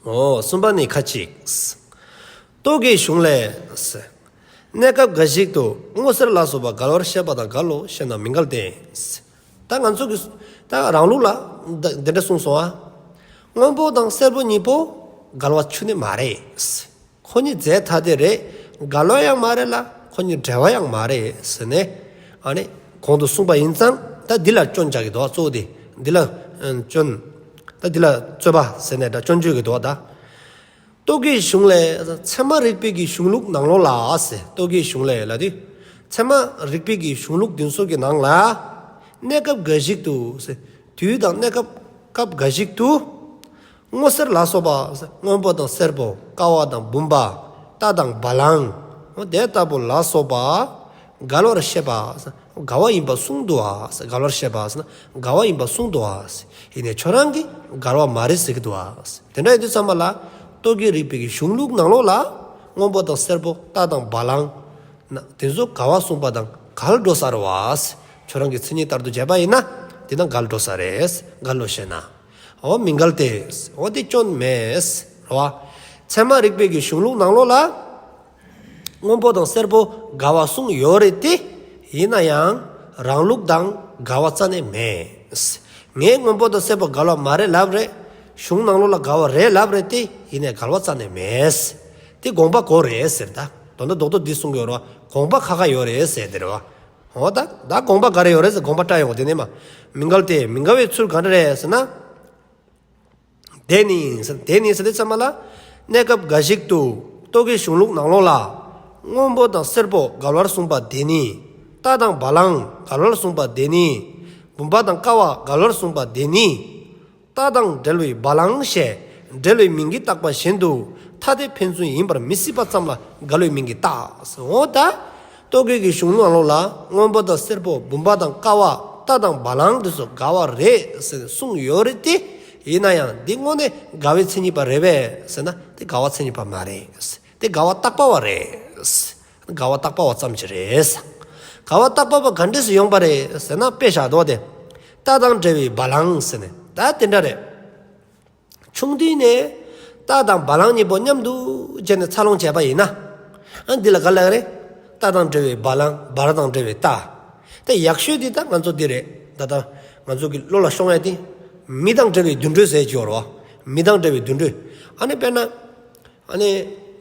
འོ་གསུམ་པ་ནི་ཁ་ཅིག་རྟོག་གེའི་གཞུང་ལས། གནས་སྐབས་འགའ་ཞིག་ཏུ་སྔོ་སེར་ལ་སོགས་པ་འགལ་བར་བཤད་པ་དང་འགལ་ལོ་ཞེ་ན་མི་འགལ་ཏེ། ད་ང་ཚོ་གི་ད་རང་ལུགས་ལ་འདི་འདི་འདྲ་གསུངས་སོང་ཨ། སྔོན་པོ་དང་སེར་པོ་གཉིས་པོ་འགལ་བ་ཆུ་ནི་མ་རེད། ཁོ་གཉིས་རྫས་ཐ་དད་རེད། འགལ་བ་ཡང་མ་རེད་ལ་ཁོ་གཉིས་འབྲེལ་བ་ཡང་མ་རེད་ཟེར་ནས། ཨ་ནི་གོང་དུ་གསུངས་པ་ཡིན་ཙང་ད་འདི་ལ་སྐྱོན་བྱ་གི་འདུག་གཙོ་བོ་དེ་འདི་ལ་སྐྱོན། ད་འདི་ལ་རྩོད་པ་ཟེར་ནས་ད་སྐྱོན་བརྗོད་ཀྱི་འདུག་ད། རྟོག་གེའི་གཞུང་ལས་ཚད་མ་རིག་པའི་གི་གཞུང་ལུགས་ནང་ལོགས་ལ་ཟེར། རྟོག་གེའི་གཞུང་ལས་ལ་དེ། ཚད་མ་རིག་པའི་གི་གཞུང་ལུགས་འདི་ཚོ་གི་ནང་ལ། གནས་སྐབས་འགའ་ཞིག་ཏུ་ཟེར། དུས་དང་གནས་སྐབས་སྐབས་འགའ་ཞིག་ཏུ། སྔོ་སེར་ལ་སོགས་པ་ཟེར། སྔོན་པོ་དང་སེར་པོ་ཀ་བ་དང་བུམ་པ་རྟ་དང་བ་ལང་། འོ་དེ་ལྟ་བུ་ལ་སོགས་པ། འགལ་བར་བཤད་པ་ཟེར། འགལ་བ་ཡིན་པ་གསུངས་འདུག་བ་ཟེར། འགལ་བར་བཤད་པ་ཟེར་ན་འགལ་བ་ཡིན་པ་གསུངས་འདུག་བ་ཟེར། ཡིན་ནའི་ཁྱོད་རང་གིས་འགལ་བ་མ་རེད་ཟེར་གྱི་འདུག་བ་ཟེར། དེ་འདྲ་ཡིན་དུས་ཙམ་པ་ལ་རྟོག་གེ་རིག་པའི་གི་གཞུང་ལུགས་ནང་ལོགས་ལ་སྔོན་པོ་དང་སེར་པོ་རྟ་དང་བ་ལང་ན་དེ་ཚོ་འགལ་བ་གསུངས་པ་དང་འགལ་འགྲོ་ས་རེད་བ་ཟེར། ཁྱོད་རང་གི་མཚན་ཉིད་ལྟར་དུ་བྱས་པ་ཡིན་ན་དེ་ན་འགལ་འགྲོ་ས་རེད། འགལ་ལོ་ཞེ་ན། འོ་མི་འགལ་ཏེ། འོ་དེ་སྐྱོན་མེད་རེད་བ། ཚད་མ་རིག་པའི་གི་གཞུང་ལུགས་ནང་ལོགས་ལ། སྔོན་པོ་དང་སེར་པོ་འགལ་བ་གསུངས་ཡོད་རེད་དེ། ཡིན་ན་ཡང་རང་ལུགས་དང་འགལ་བ་རྩ་ནས་མེད། ངས་སྔོན་པོ་དང་སེར་པོ་འགལ་བ་མ་རེད་ལབ་རེད། གཞུང་ནང་ལོགས་ལ་འགལ་བ་རེད་ལབ་རེད་དེ། ཡིན་ནའི་འགལ་བ་རྩ་ནས་མེད། དེ་དགོངས་པ་དགོས་རེད་ཟེར་ད། དོན་དག་རྡོག་རྡོག་འདི་གསུང་གི་ཡོད་རེད་བ། དགོངས་པ་ཁ་ཁ་ཡོད་རེད་ཟེར་དེ་རེད་བ། འོ་ད་ད་དགོངས་པ་ག་རེ་ཡོད་རེད་ཟེར་དགོངས་པ་བཀྲལ་ཡོང་དེ་ནས་མ། མི་འགལ་ཏེ་མི་འགལ་བའི་ཚུལ་ག་འདྲ་རེད་ཟེར་ན། དེ་ནི་ཟེར་དེ་ནི་ཟེར་དུས་ཙམ་པ་ལ། གནས་སྐབས་འགའ་ཞིག་ཏུ་རྟོག་གེའི་གཞུང་ལུགས་ནང་ལོགས་ལ། སྔོན་པོ་དང་སེར་པོ་འགལ་བར་གསུངས་པ་དེ་ནི། རྟ་དང་བ་ལང་འགལ་བར་གསུངས་པ་དེ་ནི། བུམ་པ་དང་ཀ་བ་འགལ་བར་གསུངས་པ་དེ་ནི། རྟ་དང་འབྲེལ་བའི་བ་ལང་ཞེས་འབྲེལ་བའི་མིང་གིས་བཏགས་པ་གཞན་དུ་ཐ་དད་ཕན་ཚུན་ཡིན་པར་མི་སྲིད་པ་ཙམ་ལ་འགལ་བའི་མིང་གིས་བཏགས། འོ་ད། རྟོག་གེ་གི་གཞུང་ནང་ལོགས་ལ་སྔོན་པོ་དང་སེར་པོ་བུམ་པ་དང་ཀ་བ་རྟ་དང་བ་ལང་འདི་ཚོ་འགལ་བ་རེད་ཟེར་གསུངས་ཡོད་རེད་དེ། ཡིན་ན་ཡང་འདི་དངོས་གནས་འགལ་བའི་མཚན་ཉིད་པ་རེད་པས་ཟེར་ན་དེ་འགལ་བ་མཚན་ཉིད་པ་མ་རེད། དེ་འགལ་བ་བཏགས་པ་བ་རེད། འགལ་བ་བཏགས་པ་བ་ཙམ་ཅིག་རེད། འགལ་བ་བཏགས་པ་བ་ག་འདྲས་སུ་ཡོང་པ་རེད་ཟེར་ན་དཔེ་བཞག་འདུག་སྟེ། རྟ་དང་འབྲེལ་བའི་བ་ལང་ཟེར་ནས་ད་དེ་འདྲ་རེད། ཆུང་དུས་ནས་རྟ་དང་བ་ལང་གཉིས་པོ་མཉམ་དུ་བྱས་ནས་འཚར་ལོངས་བྱས་པ་ཡིན་ན། ཨ་འདི་ལ་ག་ལ་རེད། རྟ་དང་འབྲེལ་བའི་བ་ལང་བ་ར་དང་འབྲེལ་བའི་རྟ། དེ་ཡག་ཤོས་འདི་ད་ང་ཚོ་འདི་རེད། ད་ལྟ་ང་ཚོ་གི་བློ་ལ་ཤོང་ཡ་དེ། མི་དང་འབྲེལ་བའི་དུད་འགྲོ་ཟེར་གྱི་ཡོད་རེད་བ། མི་དང་འབྲེལ་བའི་དུད་འགྲོ། ཨ་ནི་དཔེར་ན། ཨ་ནི།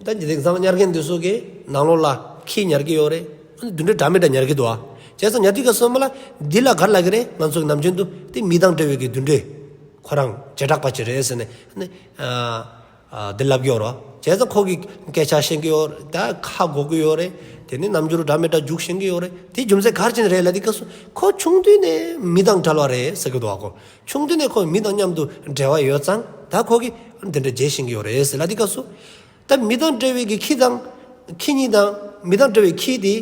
ད་འདི་དེང་སང་ཉར་མཁན་འདི་ཚོ་གི་ནང་ལོགས་ལ་ཁྱི་ཉར་གྱི་ཡོད་རེད། ཨ་ནི་དུད་འགྲོ་འདྲ་མི་འདྲ་ཉར་གྱི་འདུག་ཨ། བྱས་ཙང་ཉར་དུས་སྐབས་སུ་མ་ལ་འདི་ལ་ག་རེ་ལབ་ཀྱི་རེད། ང་ཚོ་གི་ནམ་རྒྱུན་དུ་དེ་མི་དང་འབྲེལ་བའི་གི་དུད་འགྲོ། ཁོ་རང་བྱེ་བྲག་པ་ཅིག་རེད་ཟེར་ནས་ཨ་ནི། ཨ་ཨ་འདི་ལབ་ཀྱི་ཡོད་རེད། བྱས་ཙང་ཁོ་གི་སྐད་ཆ་ཤེས་ཀྱི་ཡོད་རེད། ད་ཁ་གོ་གི་ཡོད་རེད། དེ་ནས་རྣམ་འགྱུར་འདྲ་མི་འདྲ་རྒྱུག་ཤེས་ཀྱི་ཡོད་རེད། དེ་རྒྱུ་མཚན་ག་རེ་བྱས་ནས་རེད་ལབ་དུས་སྐབས་སུ་ཁོ་ཆུང་དུས་ནས་མི་དང་འབྲེལ་བ་རེད་ཟེར་གྱི་འདུག་ཨ། ཁོ་ཆུང་དུས་ནས་ཁོ་མི་དང་མཉམ་དུ་འབྲེལ་བ་ཡོད་ཙང་ད་ཁོ་གིས་འདི་འདྲ་བྱེད་ཤེས་ཀྱི་ཡོད་རེད་ཟེར་ལབ་དུས་སྐབས་སུ། ད་མི་དང་འབྲེལ་བའི་གི་ཁྱི་དང་། ཁྱི་གཉིས་དང་མི་དང་འབྲེལ་བའི་ཁྱི་དེ།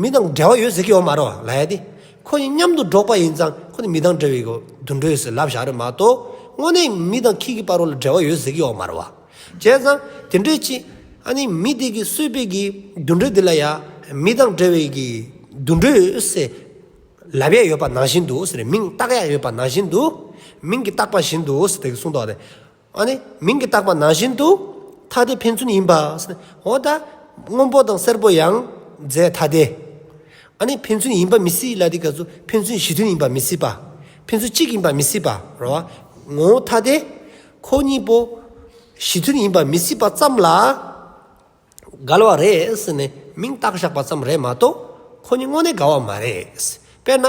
མི་དང་འབྲེལ་བ་ཡོད་ཟེར་གྱི་ཡོད་མ་རེད་བ་ལབ་ཡ་དེ། ཁོ་གཉིས་མཉམ་དུ་འགྲོགས་པ་ཡིན་ཙང་ཁོ་ནི་མི་དང་འབྲེལ་བའི་གི་དུད་འགྲོ་ཡོད་ཟེར་ལབ་བཞག་རེད་མ་གཏོགས་དངོས་གནས་མི་དང་ཁྱི་གི་བར་ལ་འབྲེལ་བ་ཡོད་ཟེར་གྱི་ཡོད་མ་རེད་བ། བྱས་ཙང་དེ་འདྲའི་ཅི། ཨ་ནི་མི་དེ་གིས་གསོས་པའི་གི་དུད་འགྲོ་དེ་ལ་ཡ་མི་དང་འབྲེལ་བའི་གི་དུད་འགྲོ་ཡོད་ཟེར། ལབ་ཡ་ཡོད་པ་ནང་བཞིན་དུ་ཟེར་མིང་བཏགས་ཡ་ཡོད་པ་ནང་བཞིན་དུ། མིང་གིས་བཏགས་པ་བཞིན་དུ་ཟེར་དེ་གསུངས་འདུག་སྟེ། ཨ་ནི་མིང་གིས་བཏགས་པ་ནང་བཞིན་དུ་ཐ་དད་ཕན་ཚུན་ཡིན་པ་ཟེར། འོ་ད་སྔོན་པོ་དང་སེར་པོ་ཡང་རྫས་ཐ་དད། ཨ་ནི་ཕན་ཚུན་ཡིན་པ་མི་སྲིད་ལ་དེ་ག་ཚོད་ཕན་ཚུན་གཞི་མཐུན་ཡིན་པ་མི་སྲིད་པ། ཕན་ཚུན་གཅིག་ཡིན་པ་མི་སྲིད་པ་རེད་བ། ངོ་བོ་ཐ་དད་ཁོ་གཉིས་པོ་གཞི་མཐུན་ཡིན་པ་མི་སྲིད་པ་ཙམ་ལ། འགལ་བ་རེད་ཟེར་ནས་མིང་བཏགས་བཞག་པ་ཙམ་རེད་མ་གཏོགས་ཁོ་གཉིས་དངོས་གནས་འགལ་བ་མ་རེད། དཔེར་ན་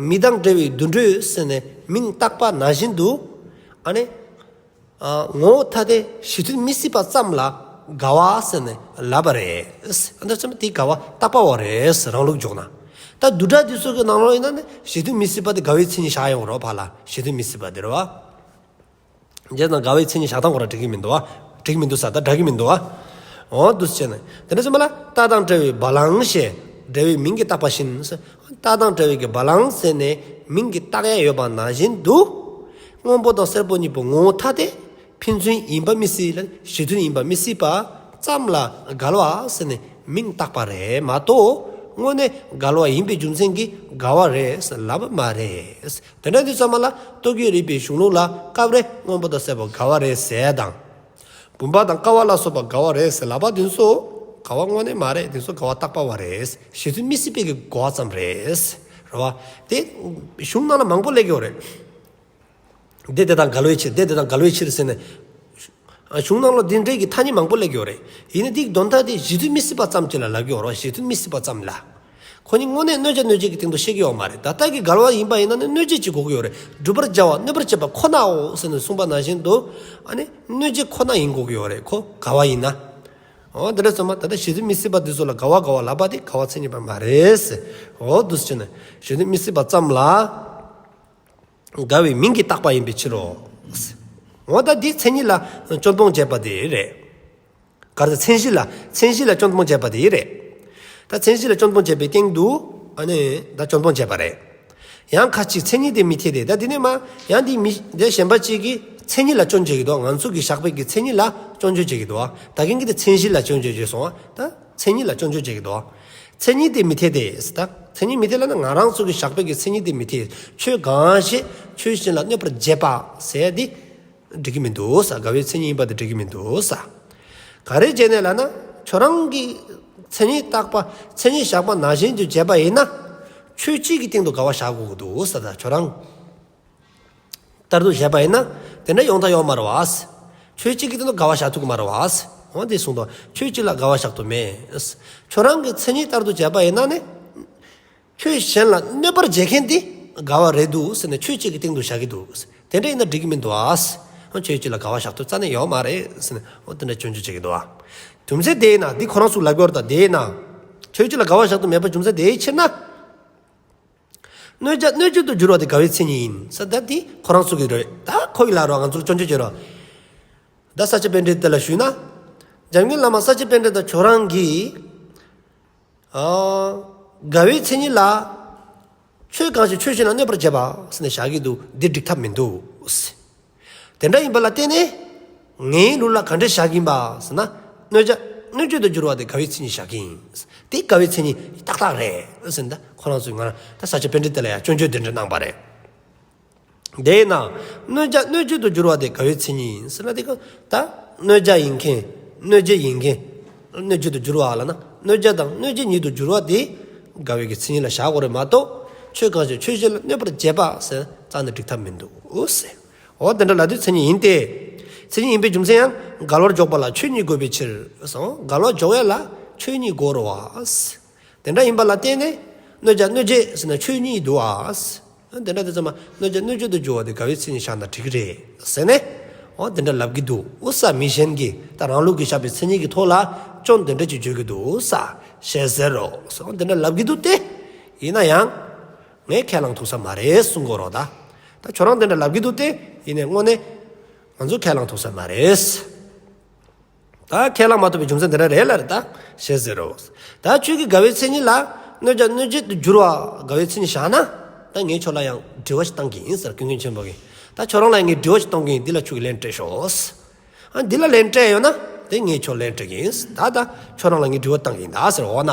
མི་དང་འབྲེལ་བའི་དུད་འགྲོ་ཟེར་ནས་མིང་བཏགས་པ་ནང་བཞིན་དུ། ཨ་ནི་ཨ་ངོ་བོ་ཐ་དད་གཞི་མཐུན་མི་སྲིད་པ་ཙམ་ལ་འགལ་བ་ཟེར་ནས་ལབ་པ་རེད། ཨ་ནི་ཙམ་དེ་འགལ་བ་བཏགས་པ་བ་རེད་རང་ལུགས་འཇོག་ན། ད་བསྡུས་གྲྭ་འདི་ཚོ་གི་ནང་ལོགས་ཡིན་ན་ནི་གཞི་མཐུན་མི་སྲིད་པ་དེ་འགལ་བའི་མཚན་ཉིད་བཞག་ཡོང་རོགས་ཕ་ལ་གཞི་མཐུན་མི་སྲིད་པ་དེ་རེད་བ། རྗེས་དང་འགལ་བའི་མཚན་ཉིད་བཞག་སྟངས་ཁོ་ར་འགྲིག་གི་མི་འདུག་བ། འགྲིག་མི་འདུག་ས་ད་འདྲ་གི་མི་འདུག་བ། འོ་འདུག་སེ་བྱས་ནས་དེ་འདྲ་སོང་མ་ལ་རྟགས་དང་བྲལ་བའི་བ་ལང་ཞེས་འབྲེལ་བའི་མིང་གིས་བཏགས་པ་བཞིན། རྟགས་དང་བྲལ་བའི་གི་བ་ལང་ཟེར་ནས་མིང་གིས་བཏགས་ཡ་ཡོད་པ་ནང་བཞིན་དུ། སྔོན་པོ་དང་སེར་པོ་གཉིས་པོ་ངོ་བོ་ཐ་དད་ཕན་ཚུན་ཡིན་པ་མི་སྲིད་ལ་གཞི་མཐུན་ཡིན་པ་མི་སྲིད་པ་ཙམ་ལ་འགལ་བ་ཟེར་ནས་མིང་བཏགས་པ་རེད་མ་གཏོགས་དངོས་གནས་འགལ་བ་ཡིན་པའི་རྒྱུ་མཚན་གྱིས་འགལ་བ་རེད་ཟེར་ལབ་པ་མ་རེད། དེ་འདྲ་དུས་ཙམ་མ་ལ་ལྟོ་གོས་རིག་པའི་གཞུང་ལུགས་ལ་སྐབས་རེ་སྔོན་པོ་དང་སེར་པོ་འགལ་བ་རེད་ཟེར་དང་། བུམ་པ་དང་ཀ་བ་ལ་སོགས་པ་འགལ་བ་རེད་ཟེར་ལབ་པ་དེ་ཚོ་འགལ་བ་དངོས་གནས་མ་རེད། དེ་ཚོ་འགལ་བ་བཏགས་པ་བ་རེད། གཞི་མཐུན་མི་སྲིད་པའི་གི་གོ་བ་ཙམ་རེད། རེད་བ། དེ་གཞུང་ནང་ལ་མང་པོ་སླེབས་ཡོད་རེད། དེ་དེ་དང་འགལ་བའི་ཕྱིར་དེ་དེ་དང་འགལ་བའི་ཕྱིར་ཟེར་ནས། གཞུང་ནང་ལ་འདི་འདྲའི་གི་ཐ་སྙད་མང་པོ་སླེབས་ཡོད་རེད། ཡིན་ན་འདིའི་དོན་དག་དེ་གཞི་མཐུན་མི་སྲིད་པ་ཙམ་ཅིག་ལ་ལབ་ཀྱི་ཡོད་རེད། གཞི་མཐུན་མི་སྲིད་པ་ཙམ་ལ། ཁོ་གཉིས་དངོས་གནས་གནོད་བྱ་གནོད་བྱེད་ཀྱི་སྟེང་དུ་བཤད་ཀྱི་ཡོད་མ་རེད། ད་ལྟ་གི་འགལ་བ་ཡིན་པ་ཡིན་ན་ནི་གནོད་བྱེད་ཅིག་དགོས་ཀྱི་ཡོད་རེད། སྒྲུབ་པར་བྱ་བ་གནོད་པར་བྱེད་པ་ཁོ་ནའོ་ཟེར་ནས་གསུངས་པ་ནང་བཞིན་དུ། ཨ་ནི་གནོད་བྱེད་ཁོ་ན་ཡིན་དགོས་ཀྱི་ཡོད་རེད་ཁོ་འགལ་བ་ཡིན་ན། འོ་དེ་འདྲ་སོང་མ་ད་ལྟ་གཞི་མཐུན་མི་སྲིད་པ་འདི་ཚོ་ལ་འགལ་བ་འགལ་བ་ལབ་པ་དེ་འགལ་བ་མཚན་ཉིད་པ་མ་རེད། འོ་འདུག་སེ་བྱས་ནས་གཞི་མཐུན་མི་སྲིད་པ་ཙམ་ལ། འགལ་བའི་མིང་གིས་བཏགས་པ་ཡིན་པའི་ཕྱིར་རོ། འོ་ད་འདི་མཚན་ཉིད་ལ་སྐྱོན་སྤོང་བྱས་པ་དེ་རེད། ག་རེ་མཚན་གཞི་ལ་མཚན་གཞི་ལ་སྐྱོན་སྤོང་བྱས་པ་དེ་རེད། ད་མཚན་གཞི་ལ་སྐྱོན་སྤོང་བྱས་པའི་སྟེང་དུ་ཨ་ནི་ད་སྐྱོན་སྤོང་བྱས་པ་རེད། ཡང་ཁ་ཅིག་མཚན་ཉིད་དེ་མི་འཐད་དེ་ད་འདི་ནས་མ་ཡང་འདི་མི་འདི་གཞན་པ་ཅིག་གིས་མཚན་ཉིད་ལ་སྐྱོན་བརྗོད་ཀྱི་འདུག་ང་ཚོ་གི་བཞག་པའི་གི་མཚན་ཉིད་ལ་སྐྱོན་བརྗོད་བྱེད་ཀྱི་འདུག་ད་གིན་གྱི་དེ་མཚན་གཞི་ལ་སྐྱོན་བརྗོད་བྱས་སོང་ད་མཚན་ཉིད་ལ་སྐྱོན་བརྗོད་བྱེད་ཀྱི་འདུག་མཚན་ཉིད་དེ་མི་འཐད་དེ་ད་མཚན་ཉིད་མི་འཐད་ལ་ན་ང་རང་ཚོ་གི་བཞག་པའི་གི་མཚན་ཉིད་དེ་མི་འཐད། ཆོས་གང་ཞིག་ཆོས་གཞན་ལ་གནོད་པར་བྱེད་པ་ཟེར་དེ། འགྲིག་གི་མི་འདུག་ས། འགལ་བའི་མཚན་ཉིད་ཡིན་པ་དེ་འགྲིག་གི་མི་འདུག་ས། ག་རེ་བྱས་ནས་ལབ་ན་ཁྱོད་རང་གིས་མཚན་ཉིད་བཏགས་པ་མཚན་ཉིད་བཞག་པ་ནང་བཞིན་དུ་བྱས་པ་ཡིན་ན་ཆོས་གཅིག་གི་སྟེང་དུ་འགལ་བ་བཞག་དགོས་ཀྱི་འདུག་ས། ད་ཁྱོད་རང་ལྟར་དུ་བྱས་པ་ཡིན་ན་དེ་འདྲ་ཡོང་ཐབས་ཡོད་མ་རེད་བ། ཆོས་གཅིག་གི་སྟེང་དུ་འགལ་བ་བཞག་ཐུབ་ཀྱི་མ་རེད་བ། འོ་དེ་གསུངས་དོ། ཆོས་གཅིག་ལ་འགལ་བ་བཞག་ཐུབ་མེད། ཁྱོད་རང་གིས་མཚན་ཉིད་ལྟར་དུ་བྱས་པ་ཡིན་ན་ནི། ཆོས་གཞན་ལ་གནོད་པར་བྱེད་མཁན་དེ་འགལ་བ་རེད་འདུག་ཟེར་ནས་ཆོས་གཅིག་གི་སྟེང་དུ་བཞག་གི་འདུག་དེ་འདྲ་ཡིན་ན་འགྲིག་གི་མི་འདུག་ཨ། ཆོས་གཅིག་ལ་འགལ་བ་བཞག་ཐུབ་རྩ་ནས་ཡོད་མ་རེད་ཟེར་ནས་འོ་དེ་འདྲ་སྐྱོན་བརྗོད་བྱེད་ཀྱི་འདུག་ཨ། རྒྱུ་མཚན་དེ་ཡིན་ན་འདི་ཁོ་རང་ཚོ་ལབ་ཀྱི་ཡོད་རེད། ད་དེ་ཡིན་ན་ཆོས་གཅིག་ལ་འགལ་བ་བཞག་ཐུབ་མེད་པ་རྒྱུ་མཚན་དེའི་ཕྱིར་ན། གནོད་བྱ་གནོད་བྱེད་དུ་འགྱུར་བ་དེ་འགལ་བའི་མཚན་ཉིད་ཡིན་ས། ད་འདི་ཁོ་རང་ཚོ་གི་རེད། ད་ཁོ་ཡི་ལ་རོ་ང་ཚོར་སྐྱོན་བརྗོད་བྱེད་རོགས། ད་ས་སྐྱ་པཎྜི་ཏ་ལ་ཞུས་ན། འཇམ་མགོན་བླ་མ་ས་སྐྱ་པཎྜི་ཏ་ཁྱོད་རང་གིས། ཨ། འགལ་བའི་མཚན་ཉིད་ལ། ཆོས་གང་ཞིག་ཆོས་གཞན་ལ་གནོད་པར་བྱེད་པ་ཟེར་ནས་བཞག་གི་འདུག་འདི་འགྲིག་ཐབས་མི་འདུག་དེ་འདྲ་ཡིན་པ་ལ་བརྟེན་ནས། ངའི་ལུགས་ལ་ག་འདྲ་བཞག་གིན་པ་ཟེར་ན། གནོད་བྱ་གནོད་བྱེད་དུ་འགྱུར་བ་དེ་འགལ་བའི་མཚན་ཉིད་བཞག་གིན། དེ་འགལ་བའི་མཚན་ཉིད་ཏག་ཏག་རེད་ཟེར་ན། ད་ཁོ་རང་ཚོས་ང་རང་ད་ས་སྐྱ་པཎྜི་ཏ་ལ་ཡང་སྐྱོན་བརྗོད་དེ་འདྲ་གནང་པ་རེད། དེས་ན། གནོད་བྱ་གནོད་བྱེད་དུ་འགྱུར་བ་དེ་འགལ་བའི་མཚན་ཉིད་ཡིན་ཟེར་ན་དེ་ཀ་ད། གནོད་བྱ་ཡིན་མཁན། གནོད་བྱེད་ཡིན་མཁན། གནོད་བྱེད་དུ་འགྱུར་བ་ལ་ན། གནོད་བྱ་དང་གནོད་བྱེད་ཉིད་དུ་འགྱུར་བ་དེ། འགལ་བའི་གི་མཚན་ཉིད་ལ་བཞག་དགོས་རེད་མ་གཏོགས། ཆོས་གང་ཞིག་ཆོས་གཞན་ལ་གནོད་པར་བྱེད་པ་ཟེར་རྩ་ནས་འགྲིག་ཐབས་མི་འདུག་ཟེར། འོ་དེ་འདྲ་ལབ་དུས་མཚན་ཉིད་ཡིན་ཏེ། མཚན་ཉིད་ཡིན་པའི་རྒྱུ་མཚན་ཡང་འགལ་བར་འཇོག་པ་ལ་ཆོས་ཉིད་དགོས་པའི་ཕྱིར་སོང་། འགལ་བར་འཇོག་ཡ་ལ་ཆོས་ཉིད་དགོས་རེད་བ། དེ་འདྲ་ཡིན་པ་ལ་བརྟེན་ནས་གནོད་བྱ་གནོད་བྱེད་ཟེར་ན་ཆོས་ཉིད་འདུག་ཨ། དེ་འདྲ་དེ་ཚང་མ་གནོད་བྱ་གནོད་བྱེད་དུ་འགྱུར་བ་དེ་འགལ་བའི་མཚན་ཉིད་བཞག་ན་འགྲིག་གི་རེད་ཟེར་ནས། འོ་དེ་འདྲ་ལབ་ཀྱི་འདུག་ཨུ་ས། མི་གཞན་གྱིས་ད་རང་ལུགས་ཀྱི་བཞག་པའི་མཚན་ཉིད་ཀྱི་ཐོག་ལ་སྐྱོན་དེ་འདྲ་ཅིག་བརྗོད་ཀྱི་འདུག་ཨུ་ས། ཞེས་ཟེར་རོ། འོ་དེ་འདྲ་ལབ་ཀྱི་འདུག་སྟེ། ཡིན་ན་ཡང་། ངས་ཁས་བླངས་ཐུབ་ས་མ་རེད་གསུང་གོ་རོགས་ད། ད་ཁྱོད་རང་དེ་འདྲ་ལབ་ཀྱི་འདུག་སྟེ། ཡིན་ནའི་དངོས་གནས། ང་ཚོ་ཁས་བླངས་ཐུབ་ས་མ་རེད། ད་ཁས་བླངས་མ་ཐུབ་པའི་རྒྱུ་མཚན་དེ་འདྲ་རེད་ལ་རེད་ད། ཞེས་ཟེར་རོ། ད་ཁྱོད་ཀྱིས་འགལ་བའི་མཚན་ཉིད་ལ་གནོད་བྱ་གནོད་བྱེད་དུ་འགྱུར་བ་འགལ་བའི་མཚན་ཉིད་བཞག་ན། ད་ངས་ཁྱོད་ལ་ཡང་དྲི་བ་ཞིག་བཏང་གི་ཡིན་ཟེར་ཀུན་མཁྱེན་ཆེན་པོ་གིས། ད་ཁྱོད་རང་ལ་ངས་དྲི་བ་ཞིག་གཏོང་གི་ཡིན། འདི་ལ་ཁྱོད་ཀྱིས་ལན་སྤྲད་ཤོག་ཨ་འདི་ལ་ལན་སྤྲད་ཡོད་ན་དེ་ངས་ཁྱོད་ལན་སྤྲད་ཀྱི་ཡིན། ད་ད་ཁྱོད་རང་ལ་ངས་དྲི་བ་བཏང་གི་ཡིན་ད་ཟེར། འོ་ན།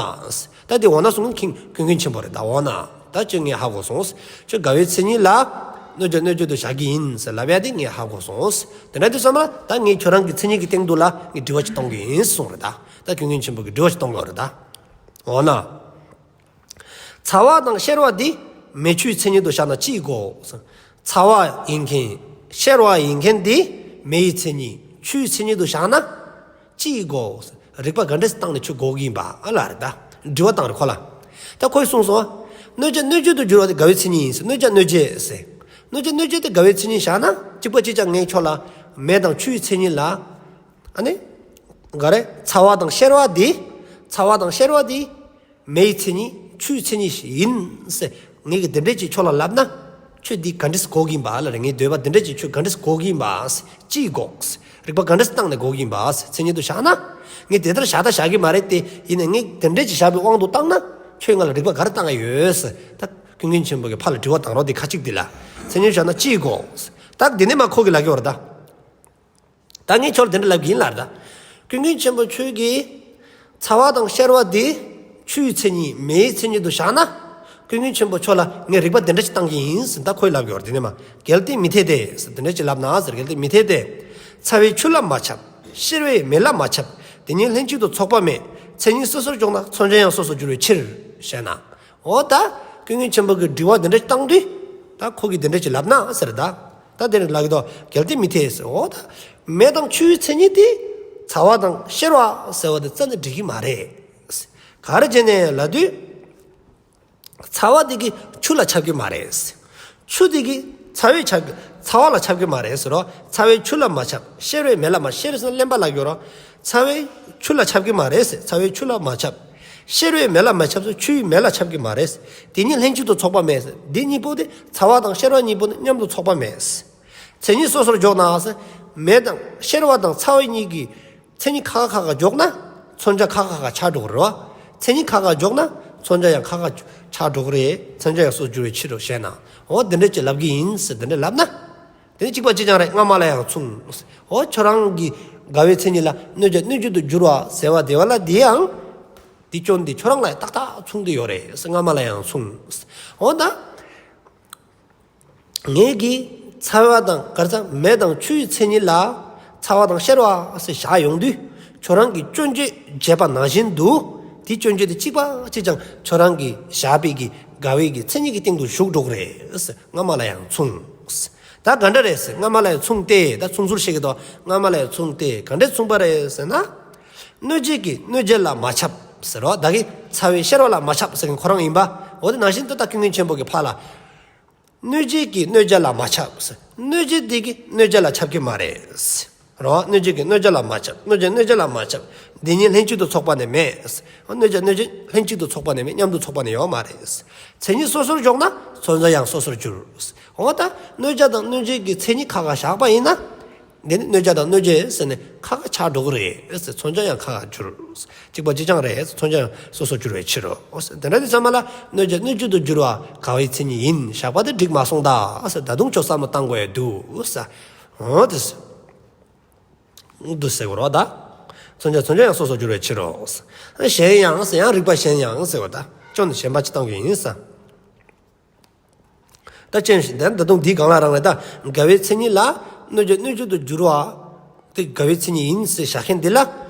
ད་དེ་འོ་ན་གསུང་མཁན་ཀུན་མཁྱེན་ཆེན་པོ་རེད་ད། འོ་ན། ད་ཁྱོད་ངས་ཧ་གོ་སོང་། ཁྱོད་འགལ་བའི་མཚན་ཉིད་ལ་གནོད་བྱ་གནོད་བྱེད་དུ་བཞག་གི་ཡིན་ཟེར་ལབ་ཡ་དེ་ངས་ཧ་གོ་སོང་། དེ་འདྲ་དུས་ཙམ་ལ་ད་ངས་ཁྱོད་རང་གི་མཚན་ཉིད་ཀྱི་སྟེང་དུ་ལ་ངས་དྲི་བ་ཅིག་གཏོང་གི་ཡིན་གསུངས་རེད་ད། ད་ཀུན་མཁྱེན་ཆེན་པོ་གིས་དྲི་བ་ཅིག་གཏོང་གི་ཡོད་རེད་ད། འོ་ན། ཚ་བ་དང་གཤེར་བ་འདི་མེ་ཆུའི་མཚན་ཉིད་དུ་བཞག་ན་ཅི་དགོས། ཚ་བ་ཡིན་མཁན་གཤེར་བ་ཡིན་མཁན་འདི་མེ་ཡི་མཚན་ཉིད་ཆུའི་མཚན་ཉིད་དུ་བཞག་ན་ཅི་དགོས། རིགས་པ་ག་འདྲས་བཏང་ནས་ཆུ་དགོས་ཀྱི་ཡིན་པ་ཨ་ལ་རེད་ད། དྲི་བ་བཏང་རེད་ཁོ་ལ། ད་ཁོས་གསུངས་སོང་། གནོད་བྱ་གནོད་བྱེད་དུ་འགྱུར་བ་དེ་འགལ་བའི་མཚན་ཉིད་ཡིན་ཟེར། གནོད་བྱ་གནོད་བྱེད་ཟེར། གནོད་བྱ་གནོད་བྱེད་དེ་འགལ་བའི་མཚན་ཉིད་བཞག་ན་གཅིག་པ་གཅིག་རྐྱང་ངས་ཁྱོད་ལ་མེ་དང་ཆུའི་མཚན་ཉིད་ལ། ཨ་ནི། ག་རེ། ཚ་བ་དང་གཤེར་བ་འདི། ཚ་བ་དང་གཤེར་བ་འདི། མེའི་མཚན་ཉིད་ཆུའི་མཚན་ཉིད་ཡིན་ཟེར། ངས་ཀྱི་དེ་འདྲས་ཅིག་ཁྱོད་ལ་ལབ་ན། ཁྱོད་འདི་ག་འདྲས་གོ་གི་ཡིན་པ་ལ་རེད། ངས་འདོད་པ་དེ་འདྲས་ཅིག་ཁྱོད་ག་འདྲས་གོ་གི་ཡིན་པ་ཟེར། ཅི་དགོས་ཟེར། རིགས་པ་ག་འདྲས་བཏང་ནས་གོ་གི་ཡིན་པ་ཟེར། མཚན་ཉིད་དུ་བཞག་ན། ངས་དེ་ལྟར་བཞག་ད་བཞག་གི་མ་རེད་དེ། ཡིན་ནའི་ངས་དེ་འདྲས་ཅིག་བཞག་པའི་དབང་དུ་བཏང་ན། ཁྱོད་ང་ལ་རིགས་པ་ག་རེ་བཏང་ཡ་ཡོད་ཟེར། ད་ཀུན་མཁྱེན་ཆེན་པོ་གིས་ཕར་ལ་དྲི་བ་བཏང་རོགས་དེ་ཁ་ཅིག་འདི་ལ། མཚན་ཉིད་བཞག་ན་ཅི་དགོས་ཟེར། ད་འདི་ནས་མ་ཁོ་གིས་ལབ་ཀྱི་ཡོད་རེད་ད། ད་ངས་ཁྱོད་ལ་དེ་འདྲ་ལབ་ཀྱི་ཡིན་ལབ་རེད་ད། ཀུན་མཁྱེན་ཆེན་པོ་ཁྱོད་ཀྱིས་ཚ་བ་དང་གཤེར་བ་འདི་ཆུའི་མཚན་ཉིད་མེའི་མཚན་ཉིད་དུ་བཞག་ན། ཀུན་མཁྱེན་ཆེན་པོ་ཁྱོད་ལ་ངས་རིགས་པ་དེ་འདྲ་ཞིག་བཏང་གི་ཡིན་ཟེར། ད་ཁོས་ལབ་ཀྱི་ཡོད་རེད་དེ་ནས་མ། གལ་ཏེ་མི་འཐད་དེ་ཟེར། དེ་འདྲ་ཞིག་ལབ་ན་ཟེར། གལ་ཏེ་མི་འཐད་དེ། ཚ་བས་ཆུ་ལ་མ་ཁྱབ། གཤེར་བས་མེ་ལ་མ་ཁྱབ། དེ་གཉིས་ལྷན་ཅིག་ཏུ་ཚོགས་པ་མེད། མཚན་ཉིད་སོ་སོར་འཇོག་ན་མཚོན་བྱ་ཡང་སོ་སོར་འགྱུར་བའི་ཕྱིར། ཞེ་ན། འོ་ད། ཀུན་མཁྱེན་ཆེན་པོ་གིས་དྲི་བ་དེ་འདྲ་བཏང་དུས། ད་ཁོ་གིས་དེ་འདྲ་ཅིག་ལབ་ན་ཟེར་ད། ད་དེ་ནས་ལབ་ཀྱི་འདུག་གལ་ཏེ་མི་འཐད་ཟེར། འོ་ད། མེ་དང་ཆུའི་མཚན་ཉིད་དེ། ཚ་བ་དང་གཤེར་བ་ཟེར་བ་དེ་རྩ་ནས་འགྲིག་གི་མ་རེད། ག་རེ་བྱས་ནས་ལབ་དུས། ཚ་བ་དེ་གིས་ཆུ་ལ་ཁྱབ་ཀྱི་མ་རེད། ཆུ་དེ་གིས་ཚ་བས་ཁྱབ་ཀྱི། ཚ་བ་ལ་ཁྱབ་ཀྱི་མ་རེད་ཟེར་རོ། ཚ་བས་ཆུ་ལ་མ་ཁྱབ། གཤེར་བས་མེ་ལ་མ། གཤེར་ཟེར་ན་རློན་པ་ལ་གོ་རོ། ཚ་བས་ཆུ་ལ་ཁྱབ་ཀྱི་མ་རེད་ཟེར། ཚ་བས་ཆུ་ལ་མ་ཁྱབ། གཤེར་བས་མེ་ལ་མ་ཁྱབ་ཟེར། ཆུ་ཡིས་མེ་ལ་ཁྱབ་ཀྱི་མ་རེད་ཟེར། དེ་གཉིས་ལྷན་ཅིག་ཏུ་ཚོགས་པ་མེད་ཟེར། འདི་གཉིས་པོ་དེ་ཚ་བ་དང་གཤེར་བ་གཉིས་པོ་དེ་མཉམ་དུ་ཚོགས་པ་མེད་ཟེར། མཚན་ཉིད་སོ་སོར་འཇོག་ན་ཟེར། མེ་དང་གཤེར་བ་དང་ཚ་བ་གཉིས་ཀྱི་མཚན་ཉིད་ཁ་ཁ་ཁ་ཁ་འཇོག་ན། མཚོན་བྱ་ཁ་ཁ་ཁ་ཆགས་འགྲོ་གི་རེད་བ། མཚན་ཉིད་ཁ་ཁ་འཇོག་ན། མཚོན་བྱ་ཡང་ཁ་ཁ་ཆགས་འགྲོ་གི་རེད། མཚོན་བྱ་ཡང་སོ་སོར་འགྱུར་བའི་ཕྱིར་རོ་ཞེ་ན། འོ་དེ་འདྲ་ཅིག་ལབ་ཀྱི་ཡིན་ཟེར་དེ་འདྲ་ལབ་ན། དེ་ནི་གཅིག་པ་གཅིག་རྐྱང་རེད། སྔ་མ་ལ་ཡང་མཚུངས། འོ་ཁྱོད་རང་གི་འགལ་བའི་མཚན་ཉིད་ལ་གནོད་བྱ་གནོད་བྱེད་དུ་འགྱུར་བ་ཟེར་བ་དེ་བ་ལ་དེ་ཡང་། དེ་སྐྱོན་དེ་ཁྱོད་རང་ལ་ཡང་ཏག་ཏག་མཚུངས་ཏེ་ཡོད་རེད་ཟེར། སྔ་མ་ལ་ཡང་མཚུངས། འོ་ད། ངེད་ཀྱིས་ཚ་བ་དང་ག་རེ་ཟ། མེ་དང་ཆུའི་མཚན་ཉིད་ལ་ཚ་བ་དང་གཤེར་བ་ཟེར་བཞག་ཡོང་དུས། ཁྱོད་རང་གིས་སྐྱོན་བརྗོད་བྱས་པ་ནང་བཞིན་དུ། དེ་སྐྱོན་བརྗོད་དེ་གཅིག་པ་གཅིག་རྐྱང་ཁྱོད་རང་གིས་བཞག་པའི་གི་འགལ་བའི་གི་མཚན་ཉིད་ཀྱི་སྟེང་དུ་ཞུགས་འགྲོ་གི་རེད་ཟེར། སྔ་མ་ལ་ཡང་མཚུངས། ད་ག་འདྲ་རེད་ཟེར། སྔ་མ་ལ་ཡང་མཚུངས་ཏེ། ད་མཚུངས་ཟུར་བཤད་ཀྱི་འདུག་སྔ་མ་ལ་ཡང་མཚུངས་ཏེ་ག་འདྲས་མཚུངས་པ་རེད་ཟེར་ན། གནོད་བྱེད་ཀྱིས་གནོད་བྱེད་ལ་མ་ཁྱབ་ཟེར་རོ། བདག་གིས་ཚ་བས་གཤེར་བ་ལ་མ་ཁྱབ་ཟེར་མཁན་ཁོ་རང་ཡིན་པ། འོ་དེ་ནང་བཞིན་དུ་ད་ཀུན་མཁྱེན་ཆེན་པོ་གིས་ཕར་ལ། གནོད་བྱེད་ཀྱིས་གནོད་བྱ་ལ་མ་ཁྱབ། གནོད་བྱེད་དེ་གིས་གནོད་བྱ་ལ་ཁྱབ་ཀྱི་མ་རེད། རོ། གནོད་བྱེད་ཀྱིས་གནོད་བྱ་ལ་མ་ཁྱབ། གནོད་བྱེད་གནོད་བྱ་ལ་མ་ཁྱབ། འདི་གཉིས་ལྷན་ཅིག་ཏུ་ཚོགས་པ་ནི་མེད། གནོད་བྱ་གནོད་བྱེད་ལྷན་ཅིག་ཏུ་ཚོགས་པ་ནི་མེད། མཉམ་དུ་ཚོགས་པ་ནི་ཡོད་མ་རེད། མཚན་ཉིད་སོ་སོར་འཇོག་ན་མཚོན་བྱ་ཡང་སོ་སོར་འགྱུར། འོ་ད་གནོད་བྱ་དང་གནོད་བྱེད་ཀྱི་མཚན་ཉིད་ཁ་ཁ་བཞག་པ་ཡིན་ན། འདི་ནི་གནོད་བྱ་དང་གནོད་བྱེད་ཟེར་ནས་ཁ་ཁ་ཆགས་འགྲོ་གི་རེད་ཟེར། མཚོན་བྱ་ཡང་ཁ་ཁ་འགྱུར། གཅིག་པ་གཅིག་རྐྱང་རེད་ཟེར། མཚོན་བྱ་ཡང་སོ་སོར་འགྱུར་བའི་ཕྱིར་རོ། དེ་འདྲ་དེ་ཚང་མ་ལ་གནོད་བྱ་གནོད་བྱེད་དུ་འགྱུར་བ་འགལ་བའི་མཚན་ཉིད་ཡིན་བཞག་པ་དེ་འགྲིག་མ་སོང་ད་ཟེར། ད་དུང་ཁྱོད་བསམ་བློ་བཏང་དགོས་ཡ་འདུག་ཟེར། འོ་དེ་འདུག་ཟེར་དགོས་རེད་བ་ད། མཚོན་བྱ་མཚོན་བྱ་ཡང་སོ་སོར་འགྱུར་བའི་ཕྱིར་རོ། གཞན་ཡང་ཟེར། ཡང་རིགས་པ་གཞན་ཡང་ཟེར་བ་ད། སྐྱོན་གཞན་པ་ཅིག་བཏང་གི་ཡིན་ཟེར། ད་སྐྱོན་གཞན་ད་ད་དུང་འདི་སྒང་ལ་རང་རེད་ད། འགལ་བའི་མཚན་ཉིད་ལ་གནོད་བྱེད་གནོད་བྱེད་དུ་འགྱུར་བ་དེ་འགལ་བའི་མཚན་ཉིད་ཡིན་ཟེར་བཞག་མཁན་འདི་ལ་